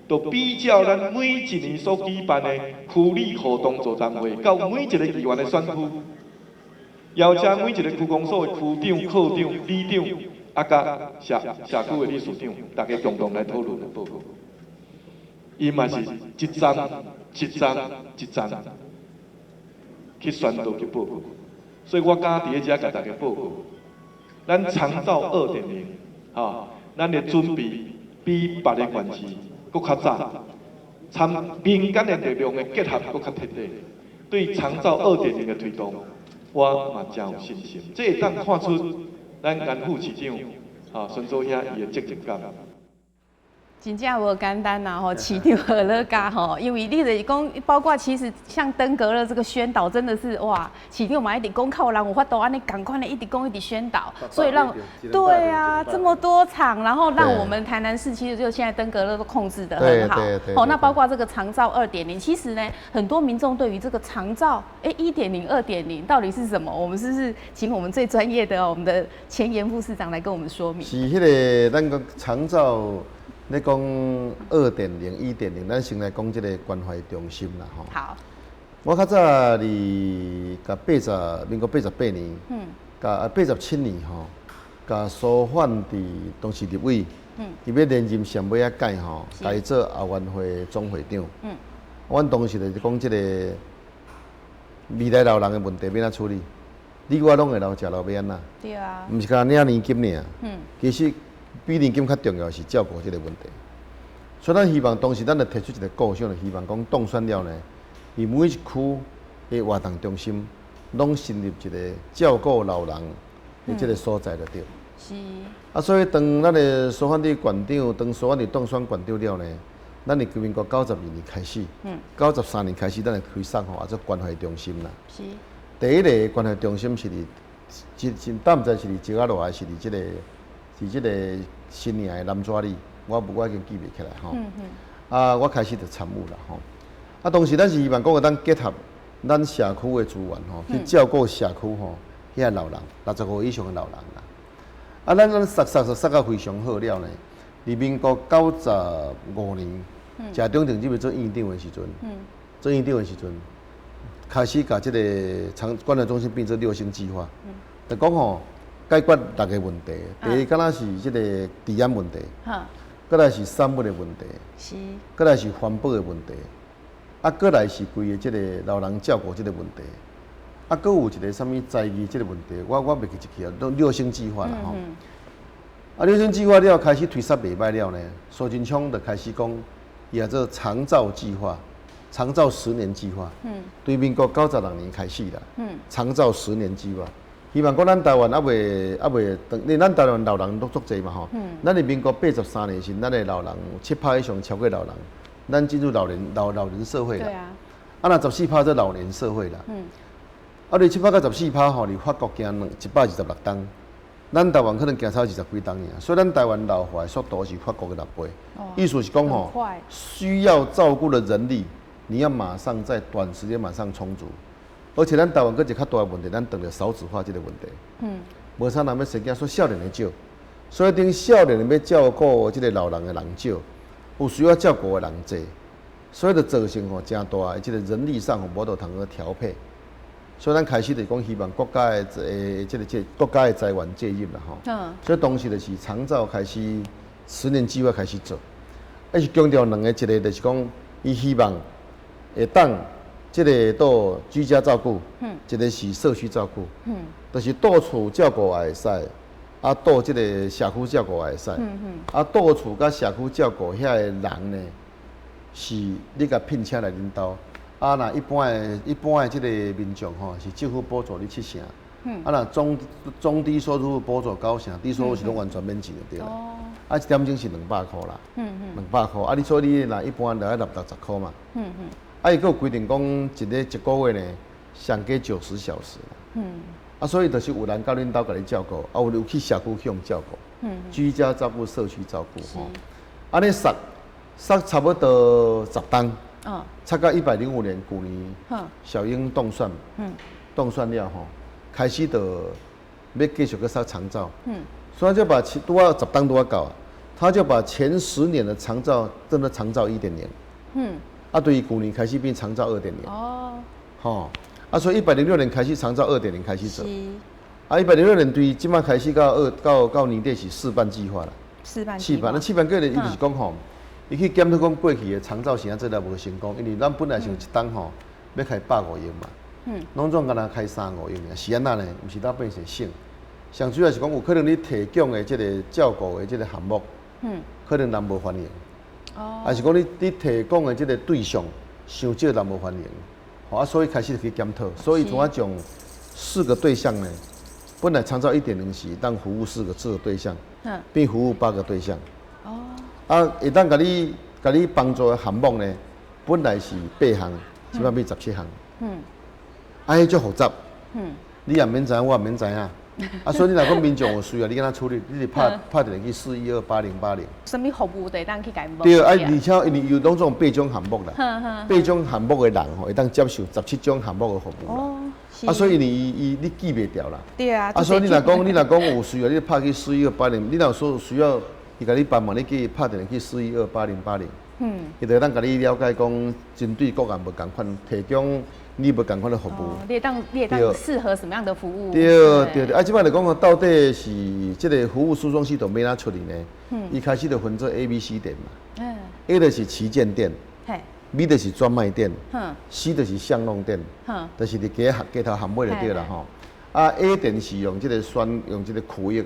就比照咱每一年所舉辦的區里活動座談會，到每一個議員的選區，邀請每一個區公所的區長、課長、里長，啊，佮社區的理事長，大家共同來討論報告。伊嘛是一站一站一站去宣導去報告，所以我敢佇咧遮共大家報告，咱長照2.0，吼，咱的準備比別个縣市閣較早，參民間的力量的結合閣較徹底，對長照二點零的推動，我嘛誠有信心。這會當看出咱顏副市長，吼，孫祖兄伊的責任感。真正無簡單吶吼，市長何樂家吼，因為你就是講，包括其實像登革熱這個宣導，真的是哇，市長嘛一直講靠人有法度按呢仝款的一直講一直宣導，所以讓對啊這麼多場，然後讓我們台南市其實就現在登革熱都控制得很好。哦，那包括這個長照二點零，其實呢，很多民眾對於這個長照1.0、2.0到底是什麼？我們是不是請我們最專業的我們的前顏副市長來跟我們說明？是彼個咱講長照。你講2.0、1.0，咱先來講這個關懷中心啦，吼。好。我較早佇共八十，民國88年，共87年吼，共蘇煥佇當時立委，伊欲連任上尾仔屆吼，共伊做後援會總會長。阮當時就是講這個未來老人的問題欲按怎處理？你我攏會老，食老欲按怎？對啊。毋是干焦領年金爾。其實比年金較重要的是照顧這個問題，所以咱希望當時咱就提出一個構想，就希望講當選了呢，佇每一區的活動中心，攏成立一個照顧老人的這個所在就對。啊，所以當咱的蘇煥智縣長，當蘇煥智當選縣長了呢，咱佇民國92年開始，93年開始，咱就開送予做關懷中心啦。第一個關懷中心是佇，真，但毋知是佇石仔路還是佇這個。是這個新營的南蛇里，我已經記袂起來吼。啊，我開始就參與啦吼。啊，當時咱是希望講會當結合咱社區的資源吼，去照顧社區吼遐老人，65以上的老人啦。啊，咱殺殺殺殺甲非常好了呢。佇民國95年，謝長廷入去做院長的時陣，做院長的時陣，開始共這個長關懷中心變做六星計劃，就講吼，解決六个問題，第一，敢若是這個治安問題，閣來是產物的問題，閣來是環保的問題，啊，閣來是規个這個老人照顧這個問題，啊，閣有一個啥物才藝這個問題，我袂記一去啊，攏六星計劃啦吼。啊，六星計劃了開始推捒袂䆀了呢，蘇貞昌就開始講，伊也做長照計劃，長照十年計劃，對民國96年開始啦，長照十年計劃。希望講咱台灣猶未，你咱台灣老人攏足濟嘛吼。咱佇民國83年時，咱的老人7趴以上超過老人，咱進入老年社會啦。啊，若14趴做老年社會啦。啊，你7趴佮14趴吼，佇法國行126冬，咱台灣可能行超20幾冬爾。所以咱台灣老化的速度是法國的6倍。意思是講吼，需要照顧的人力，你要馬上在短時間馬上充足。而且咱台灣閣一個較大的問題，咱當著少子化這個問題。無啥人欲生囝，所以少年的少，所以等少年的欲照顧這個老人的人少，有需要照顧的人濟，所以就造成吼誠大的這個人力上吼無法度通去調配。所以咱開始就是講希望國家的這個國家的資源介入啦吼。所以當時就是長照開始十年計劃開始做，還是強調兩個，一個就是講伊希望會當。這個到居家照顧，一個是社區照顧，就是蹛厝照顧也會使，啊，蹛這個社區照顧也會使，啊，蹛厝佮社區照顧遐个人呢，是你共聘請來恁兜，啊，若一般的這個民眾吼，是政府補助你七成，啊，若中低收入補助九成，低收入是攏完全免錢就對啦，啊，一點鐘是200箍啦，200箍，啊，你所以你若一般就愛60十箍嘛。啊，伊閣有規定講一個月呢，上加90小時。啊，所以就是有人到恁兜共你照顧，啊，有去社區去予照顧，居家照顧、社區照顧，吼。按呢捒捒差不多10冬，插到105年舊年，小英當選，當選了吼，開始就欲繼續閣捒長照，所以就把拄仔10冬拄仔到，他就把前10年的長照轉做長照1.0，啊，對舊年開始變長照2.0，吼，啊，所以106年開始長照二點零開始做，啊，106年對這擺開始到二到到年底是試辦計劃啦，試辦試辦，那試辦計劃伊就是講吼，伊去檢討講過去的長照是按怎做來無成功，因為咱本來想一冬吼欲開150億嘛，攏總干焦開三五億爾，是按怎呢？毋是當變成省，上主要是講有可能你提供的這個照顧的這個項目，可能人無歡迎，還是講你提供的這個對象傷少人無歡迎，啊，所以開始去檢討，所以從啊將四個對象呢，本來長照1.0是當服務四個對象，變服務八個對象，啊，會當共你幫助的項目呢，本來是八項，這擺變17項，啊，彼足複雜，你也免知影，我也免知影。啊，所以你若講民眾有需要，你按怎處理？你就拍電話去4128080。啥物服務都會當去共問？對，啊，而且因為有攏總八種項目啦，八種項目的人吼，會當接受17種項目的服務啦。啊，所以因為伊伊你記袂牢啦。對啊。啊，所以你若講有需要，你拍去四一二八零，你若有說需要，伊共你幫忙，你叫伊拍電話去四一二八零八零。伊就會當共你了解講，針對各項無仝款提供你無仝款的服務。你會當適合什麼樣的服務？對對對，啊，這擺來講到底是這個服務輸送系統欲按怎處理呢？伊開始就分做 A、B、C 店嘛。A 就是旗艦店，B 就是專賣店，C 就是巷弄店，就是佇街頭巷尾就對啦吼。啊，A 店是用這個選用這個區域，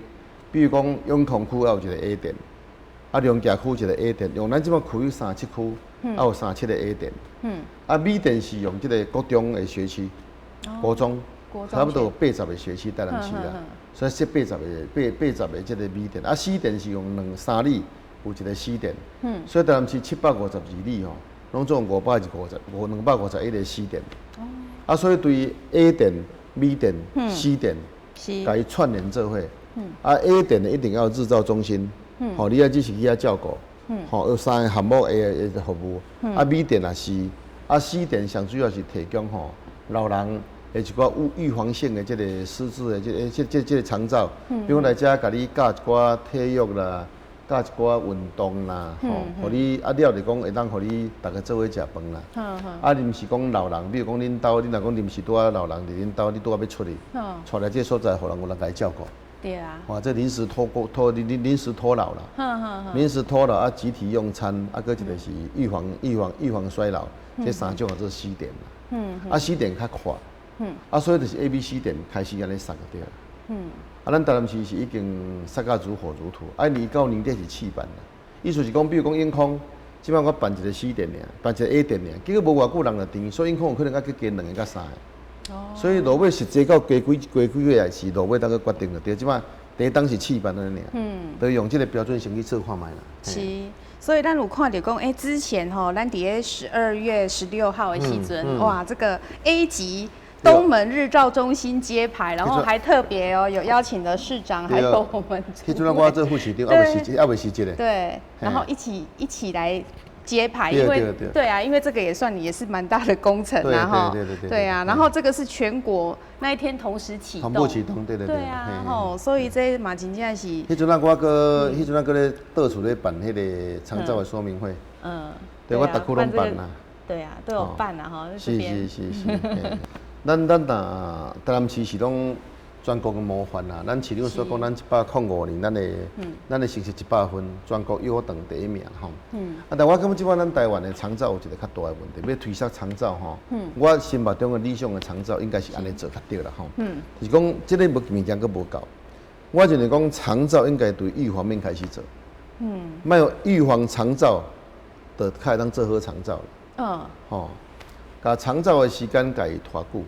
比如講永康區也有一個 A 店。啊，龍崎區一個 A 店，用咱這擺區域37區，啊有37個 A 店。啊，B 店是用這個國中的學區，國中，差不多有80個學區台南市啦，所以設八十個這個 B 店。啊，C 店是用兩三里有一個 C 店，所以台南市752里吼，攏總555 251個 C 店。啊，所以對 A 店、B 店、C 店，共伊串聯做伙。啊，A 店呢一定要日照中心。吼，你愛只是去遐照顧，吼，有三個項目的服務。啊，B 店也是，啊，C 店上主要是提供吼老人的一寡預防性的這個失智的這個長照，比如講來遮共你教一寡體育啦，教一寡運動啦，吼，予你啊了就講會當予你逐家做伙食飯啦。啊，臨時講老人，比如講恁兜，你若講臨時拄仔老人佇恁兜，你拄仔欲出去，帶來這個所在，予人有人共伊照顧。對啊，哇，這臨時托孤托臨臨臨時托老啦，臨時托老啊，集體用餐啊，閣一個是預防衰老，這三種叫做 C 店啦。啊，C 店較闊，啊，所以就是 A、B、C 店開始按呢捒就對啦。啊，咱台南市是已經捒甲如火如荼，啊，年到年底是試辦啦。意思是講，比如講永康，這擺我辦一個 C 店爾，辦一個 A 店爾，結果無偌久人就轉，所以永康有可能閣去加兩個佮三個。所以落尾實際到過幾個月是落尾當閣決定就對，這擺第一冬是試辦按呢爾，就用這個標準先去做看覓啦。是，所以咱有看著講，之前吼，咱佇咧12月16號的時陣，哇，這個 A 級東門日照中心揭牌，然後還特別哦，有邀請了市長，還有我們。彼陣我做副市長，猶未辭職咧。對，然後一起來揭牌，因為對啊，因為這個也算也是蠻大的工程啊，哈，對啊，然後這個是全國那一天同時啟動，同步啟動，對對對，對啊，吼，所以這嘛真正是。彼陣我閣咧到處咧辦彼個長照的說明會，對，我逐區攏辦啦，對啊，都有辦啊，哈，是是是是，咱若台南市是攏全國的模範啦，咱市長所講，咱105年，咱的成績100分，全國優等第一名吼。啊，但我感覺這擺咱台灣的長照有一個較大的問題，欲推捒長照吼。我心目中的理想的長照應該是按呢做較對啦吼。就是講這个物件閣無夠，我認為講長照應該對預防面開始做。莫有預防長照，就較會當做好長照。吼，共長照的時間共伊拖久。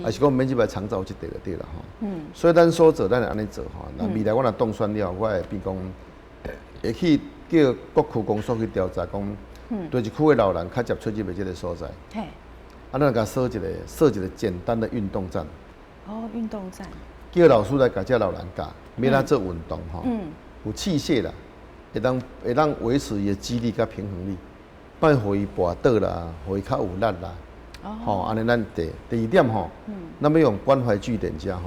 還是講免這擺長照這塊就對啦吼。所以咱所做，咱會按呢做吼。那未來我若當選了，我會變講，會去叫各區公所去調查講，佗一區的老人較捷出入的這个所在。啊，咱共設一个簡單的運動站。哦，運動站。叫老師來共這老人教，欲按怎做運動吼。有器械啦，會當維持伊的肌力佮平衡力，莫予伊跋倒啦，予伊較有力啦。吼，按呢咱第二點吼，咱欲用關懷據點遮吼，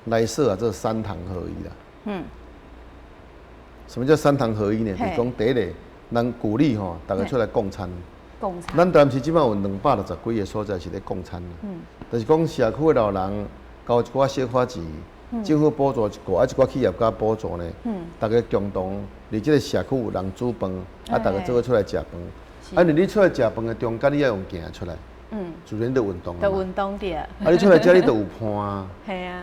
來設啊做三堂合一啦。什麼叫三堂合一呢？就是講第一个，咱鼓勵吼，逐家出來共餐。共餐。咱台南市這擺有260幾个所在是咧共餐。就是講社區的老人交一寡小可錢，政府補助一寡，啊一寡企業家補助呢。逐家共同佇這个社區有人煮飯，啊，逐家做伙出來食飯。啊，因為你出來食飯的中間，你愛用行出來。自然就運動。就運動對。啊，你出來遮你就有伴啊。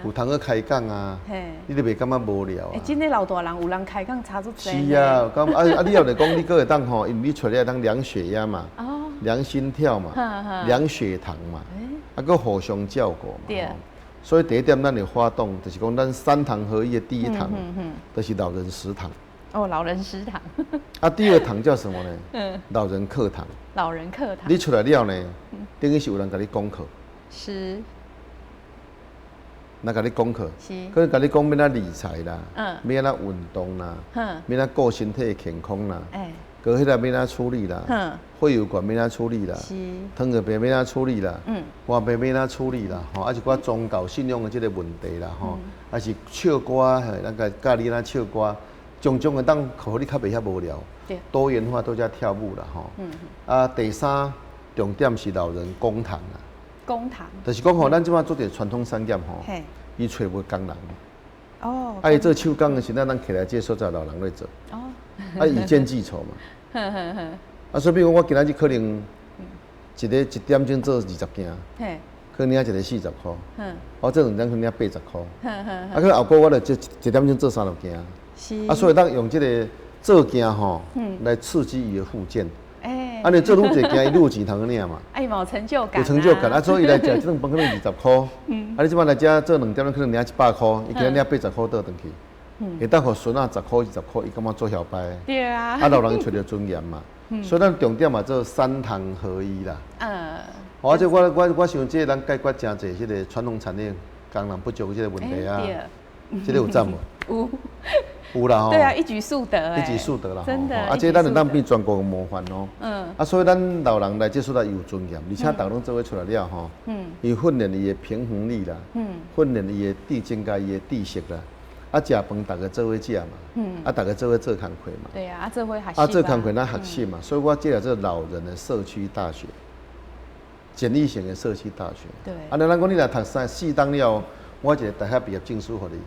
有通去開講啊。你就袂感覺無聊啊。欸，真的老大人有人開講差足濟。是啊，咁啊啊，你後來講你閣會當吼，因為你出來會當量血壓嘛，量心跳嘛，量血糖嘛，啊，閣互相照顧嘛。所以第一點，咱會發動，就是講咱三堂合一的第一堂，就是老人食堂。哦，老人食堂。啊，第二堂叫什麼呢？老人課堂。老人課堂。你出來了呢，等於是有人共你講課。來共你講課。可能共你講欲按怎理財啦，欲按怎運動啦，欲按怎顧身體的健康啦，高血壓欲按怎處理啦，血油懸欲按怎處理啦，糖尿病欲按怎處理啦，肝病欲按怎處理啦，吼，啊一寡宗教信仰的這個問題啦，吼，還是唱歌，咱共教你按怎唱歌。種種的當予你較袂遐無聊，多元化都在跳舞啦吼。啊，第三重點是老人公堂啦。公堂。就是講吼，咱這擺做一个傳統產業吼，伊揣無工人。啊，伊做手工的時陣，咱起來這个所在老人咧做。啊，以見計酬嘛。啊，所以比如講，我今仔日可能一个一點鐘做20件。可能領一个40箍。我做兩點可能領80箍。啊，可能後晡我就一點鐘做30件。啊，所以咱用這个做件吼，來刺激伊的復健。啊，你做愈濟件，伊愈有錢通去領嘛。啊，伊嘛有成就感。有成就感啊，所以伊來食這頓飯可能20箍。啊，你這擺來遮做兩點鐘可能領100箍，伊今日領80箍倒轉去。會當予孫仔10箍20箍，伊感覺做囂掰。啊，老人揣著尊嚴嘛。所以咱重點嘛做三堂合一啦。啊，這我想這咱解決誠濟這个傳統產業工人不足這个問題啊。這個有讚無？有。有啦吼。對啊，一舉數得。一舉數得啦。真的。啊，這咱會當變全國的模範哦。啊，所以咱老人來這所在有尊嚴，而且逐家攏做伙出來了吼。伊訓練伊的平衡力啦。訓練伊的智增加伊的知識啦。啊，食飯逐家做伙食嘛。啊，逐家做伙做工課嘛。對啊，啊做伙學習。啊，做工課咱學習嘛，所以我這個做老人的社區大學，簡易型的社區大學。啊，那咱講你若讀3、4冬了，我一个大學畢業證書予你。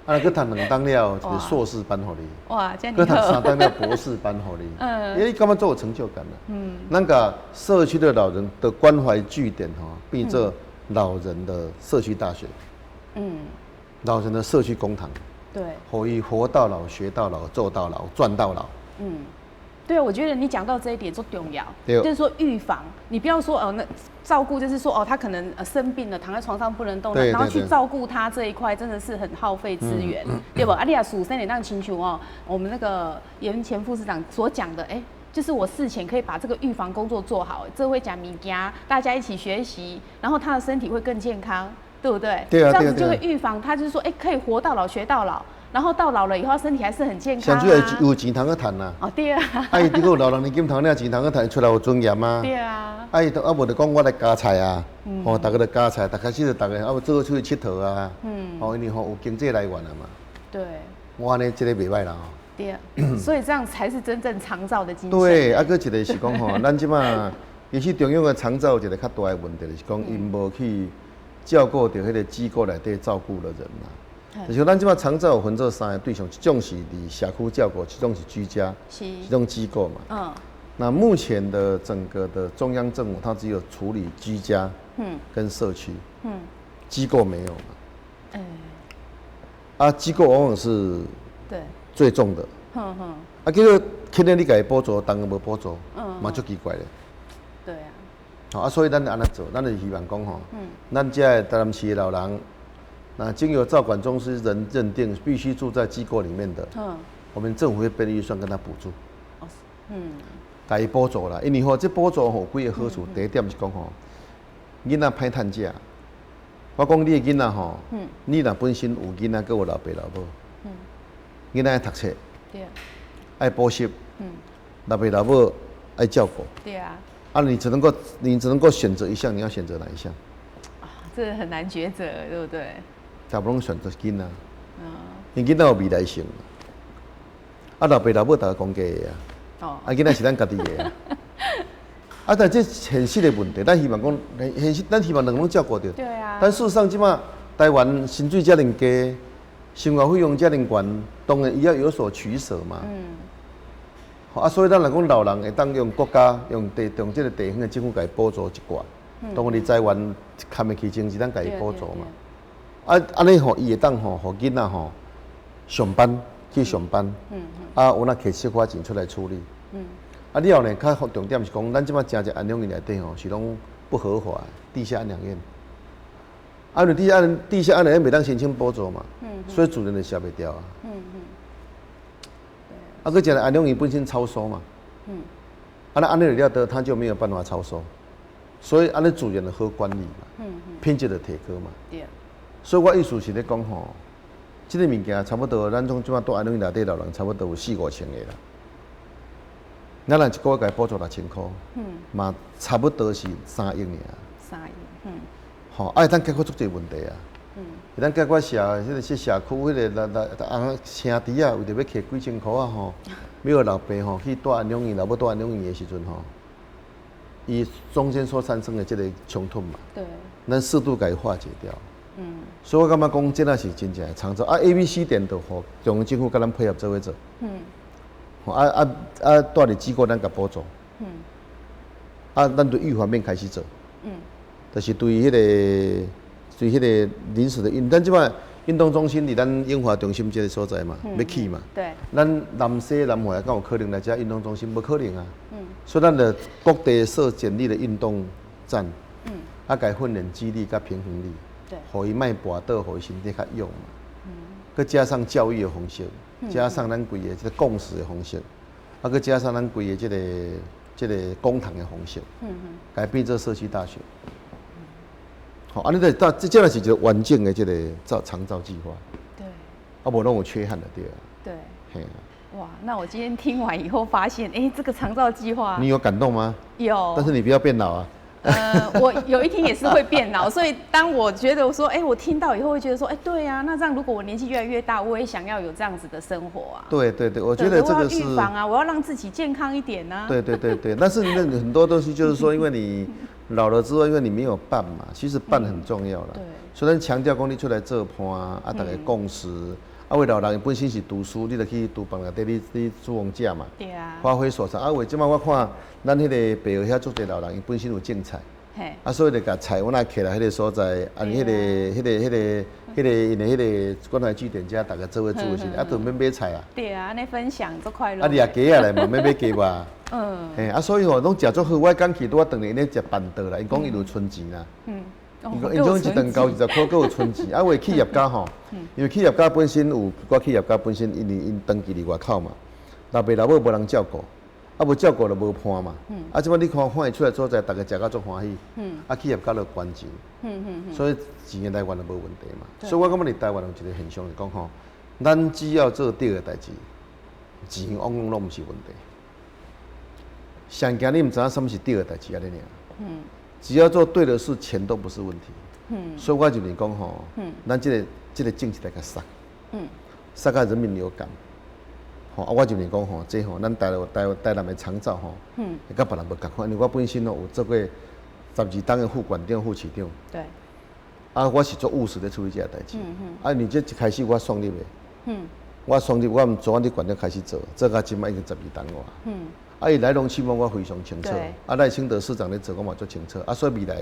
啊，閣讀兩冬了，一个碩士班予你。哇，閣讀3冬了，博士班予你。因為你感覺足有成就感啦。咱共社區的老人的關懷據點吼，變做老人的社區大學。老人的社區公堂。予伊活到老，學到老，做到老，賺到老。對，我覺得你講到這一點足重要，就是說預防，你不要說哦，那照顧就是說哦，他可能生病了，躺在床上不能動，然後去照顧他這一塊真的是很耗費資源，對不？啊，你若事先會當親像哦，我們那個嚴前副市長所講的，哎，就是我事前可以把這個預防工作做好，做伙食物件，大家一起學習，然後他的身體會更健康，對不對？對啊，這樣子就會預防他，就是說，哎，可以活到老學到老。然後到老了以後，身體還是很健康。上主要有錢通去趁啦。哦，對啊。啊，伊如果老人年金通領錢通去趁，出來有尊嚴啊。對啊。啊，伊啊無就講我來加菜啊，吼，逐家就加菜，逐開始就逐家啊，無做伙出去𨑨迌啊。吼，因為吼有經濟來源啊嘛。我按呢這個袂䆀啦吼。對啊。所以這樣才是真正長照的精神。對，啊，閣一個是講吼，咱這馬其實中央的長照有一個較大的問題，就是講𪜶無去照顧著彼個機構內底照顧的人啦。就是咱這馬長照有分做三个對象，一種是佇社區照顧，一種是居家，一種機構嘛。那目前的整個的中央政府，它只有處理居家，跟社區，機構沒有嘛。啊，機構往往是最重的。啊，結果去年你共伊補助，當然無補助，嘛足奇怪的。好啊，所以咱按怎做？咱就希望講吼，咱遮的台南市的老人，那經由照管中心人認定必須住在機構裡面的，我們政府會編預算跟他補助。共伊補助啦，因為吼，這補助吼有幾个好處。第一點是講吼，囡仔歹趁食。我講你的囡仔吼，你若本身有囡仔，閣有老爸老母，囡仔愛讀冊，愛補習，老爸老母愛照顧。啊，你只能夠選擇一項，你要選擇哪一項？啊，這很難抉擇，對不對？大部分選擇囡仔，因為囡仔有未來性。啊，老爸老母逐家講假的啊。啊，囡仔是咱家己的啊。啊，但這現實的問題，咱希望講現實，咱希望兩个攏照顧著。但事實上，這馬台灣薪水遮爾低，生活費用遮爾懸，當然伊要有所取捨嘛。啊，所以咱來講，老人會當用國家用地用這个地方的政府共伊補助一寡，當然佇台灣堪會起錢是咱共伊補助嘛。啊，按呢吼，伊會當吼，予囡仔吼上班去上班，啊，有那摕小可錢出來處理。啊，了後呢，較重點是講，咱這馬誠濟安養院內底吼是攏不合法地下安養院。啊，因為地下安養院袂當申請補助嘛，所以自然就卸袂掉啊。啊，閣誠濟安養院本身超收嘛。啊，那按呢了得，他就沒有辦法超收，所以按呢自然就好管理嘛。品質就提高嘛。所以我意思是咧講吼，這个物件差不多，咱總這馬蹛安養院內底老人差不多有四五千个啦。咱若一个月共伊補助6000箍，嘛差不多是3億爾。 3億，嗯。吼，啊會當解決足濟問題啊。會當解決彼個社區彼个來來啊兄弟啊，為著欲摕幾千箍仔吼，欲予老爸吼去蹛安養院，老母蹛安養院的時陣吼，伊中間所產生的這个衝突嘛。咱適度共伊化解掉。所以我感覺講，這若是真正的長照啊，A、B、C 點都予中央政府共咱配合做伙做。啊啊啊！蹛佇機構咱共補助。啊，咱對預防面開始做。就是對彼個臨時的運，咱這擺運動中心佇咱英華中心這个所在嘛，欲起嘛。咱南西南華敢有可能來遮運動中心？無可能啊。所以咱就各地設簡易的運動站。啊，共伊訓練肌力佮平衡力。予伊莫跋倒，予伊身體較勇嘛。閣加上教育的方式，加上咱規个這个共識的方式，啊，閣加上咱規个這个公堂的方式，改變做社區大學。好，啊，你得到這這是一個完整的這个長照計劃。啊，無攏有缺憾的對啊。嘿啊。哇，那我今天聽完以後發現，哎，這個長照計劃，你有感動嗎？有。但是你不要變老啊。我有一天也是會變老，所以當我覺得我說，哎，我聽到以後會覺得說，哎，對啊，那這樣如果我年紀越來越大，我也想要有這樣子的生活啊。對對對，我覺得這個是預防啊，我要讓自己健康一點啊。對對對對，但是那很多東西就是說，因為你老了之後，因為你沒有伴嘛，其實伴很重要啦。所以咱強調講你出來做伴啊，大家共識。啊，為老人本身是讀書，你就去廚房內底，你煮予食嘛。發揮所長。啊，為這擺我看，咱彼个白河遐足濟老人，伊本身有種菜。啊，所以就共菜，阮來徛來彼个所在，啊，彼个𪜶的彼个關懷據點遮，逐家做伙煮的時陣，啊，就免買菜啊。對啊，按呢分享足快樂。啊，你也雞仔來嘛，免買雞肉。嘿，啊，所以吼，攏食足好。我剛去拄仔轉來，𪜶咧食辦桌啦，𪜶講𪜶有存錢啦。𪜶講𪜶講一頓交20箍，閣有存錢。啊，有的企業家吼，因為企業家本身有寡企業家本身，因為𪜶長期佇外口嘛，老爸老母無人照顧，啊無照顧就無伴嘛。啊，這擺你看看伊出來所在，逐家食甲足歡喜。啊，企業家就捐錢。所以錢的來源就無問題嘛。所以我感覺佇台灣有一個現象是講吼，咱只要做對的代誌，錢往往攏毋是問題。上驚你毋知影啥物是對的代誌按呢爾。只要做對的事，錢都不是問題。所以我就是講吼，咱這個政策來共殺，殺甲人民有感。吼，啊，我就是講吼，這吼，咱台灣台台南的長照吼，會佮別人無仝款，因為我本身哦有做過12冬的副縣長、副市長。啊，我是足務實咧處理這个代誌。啊，你這一開始我創立的。我創立，我毋昨佇縣長開始做，做到這擺已經12冬外。啊，伊來龍去脈我非常清楚。啊，賴清德市長咧做，我嘛足清楚。啊，所以未來，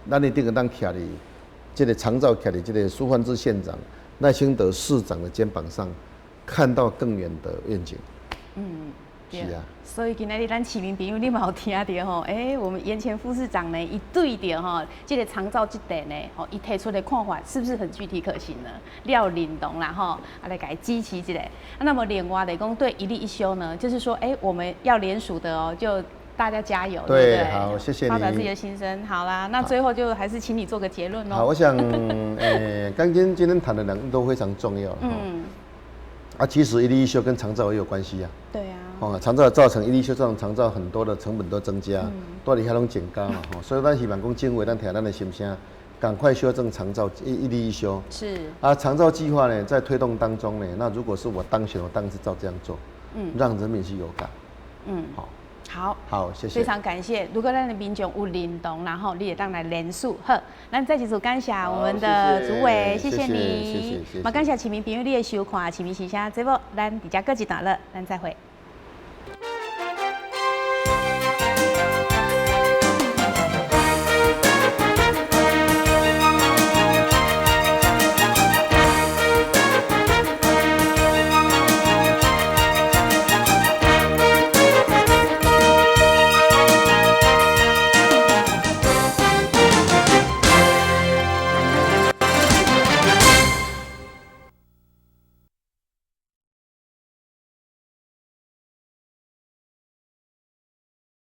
咱一定會當徛佇這個長照，徛佇這個蘇煥智縣長、賴清德市長的肩膀上，看到更遠的願景。是啊。所以今仔日咱市民朋友，你嘛有聽著吼？欸，我們顏前副市長呢，伊對著吼，這个長照這塊呢，吼，伊提出的看法是不是很具體可行呢？了認同啦吼，啊來共伊支持一下。啊，那麼另外來講，對一例一休呢，就是說，欸，我們要聯署的哦，就大家加油，對，對，好，謝謝你。發表自己的心聲，好啦，那最後就還是請你做個結論咯。好，我想，剛今天談的兩個都非常重要。啊，其實一例一休跟長照也有關係啊。哦，長照造成一例一休，造成長照很多的成本都增加，都佇遐攏增加嘛。吼，所以咱希望講政府咱聽咱的心聲，趕快修正長照一例一休。啊，長照計劃呢，在推動當中呢，那如果是我當選，我當然是照這樣做，讓人民是有感。好。好，好，謝謝。非常感謝。如果咱的民眾有認同，然後你會當來聯署。好，咱再一次感謝我們的主委，謝謝你。謝謝。嘛，感謝市民朋友你的收看，市民時聲節目，咱佇遮告一段落，咱再會。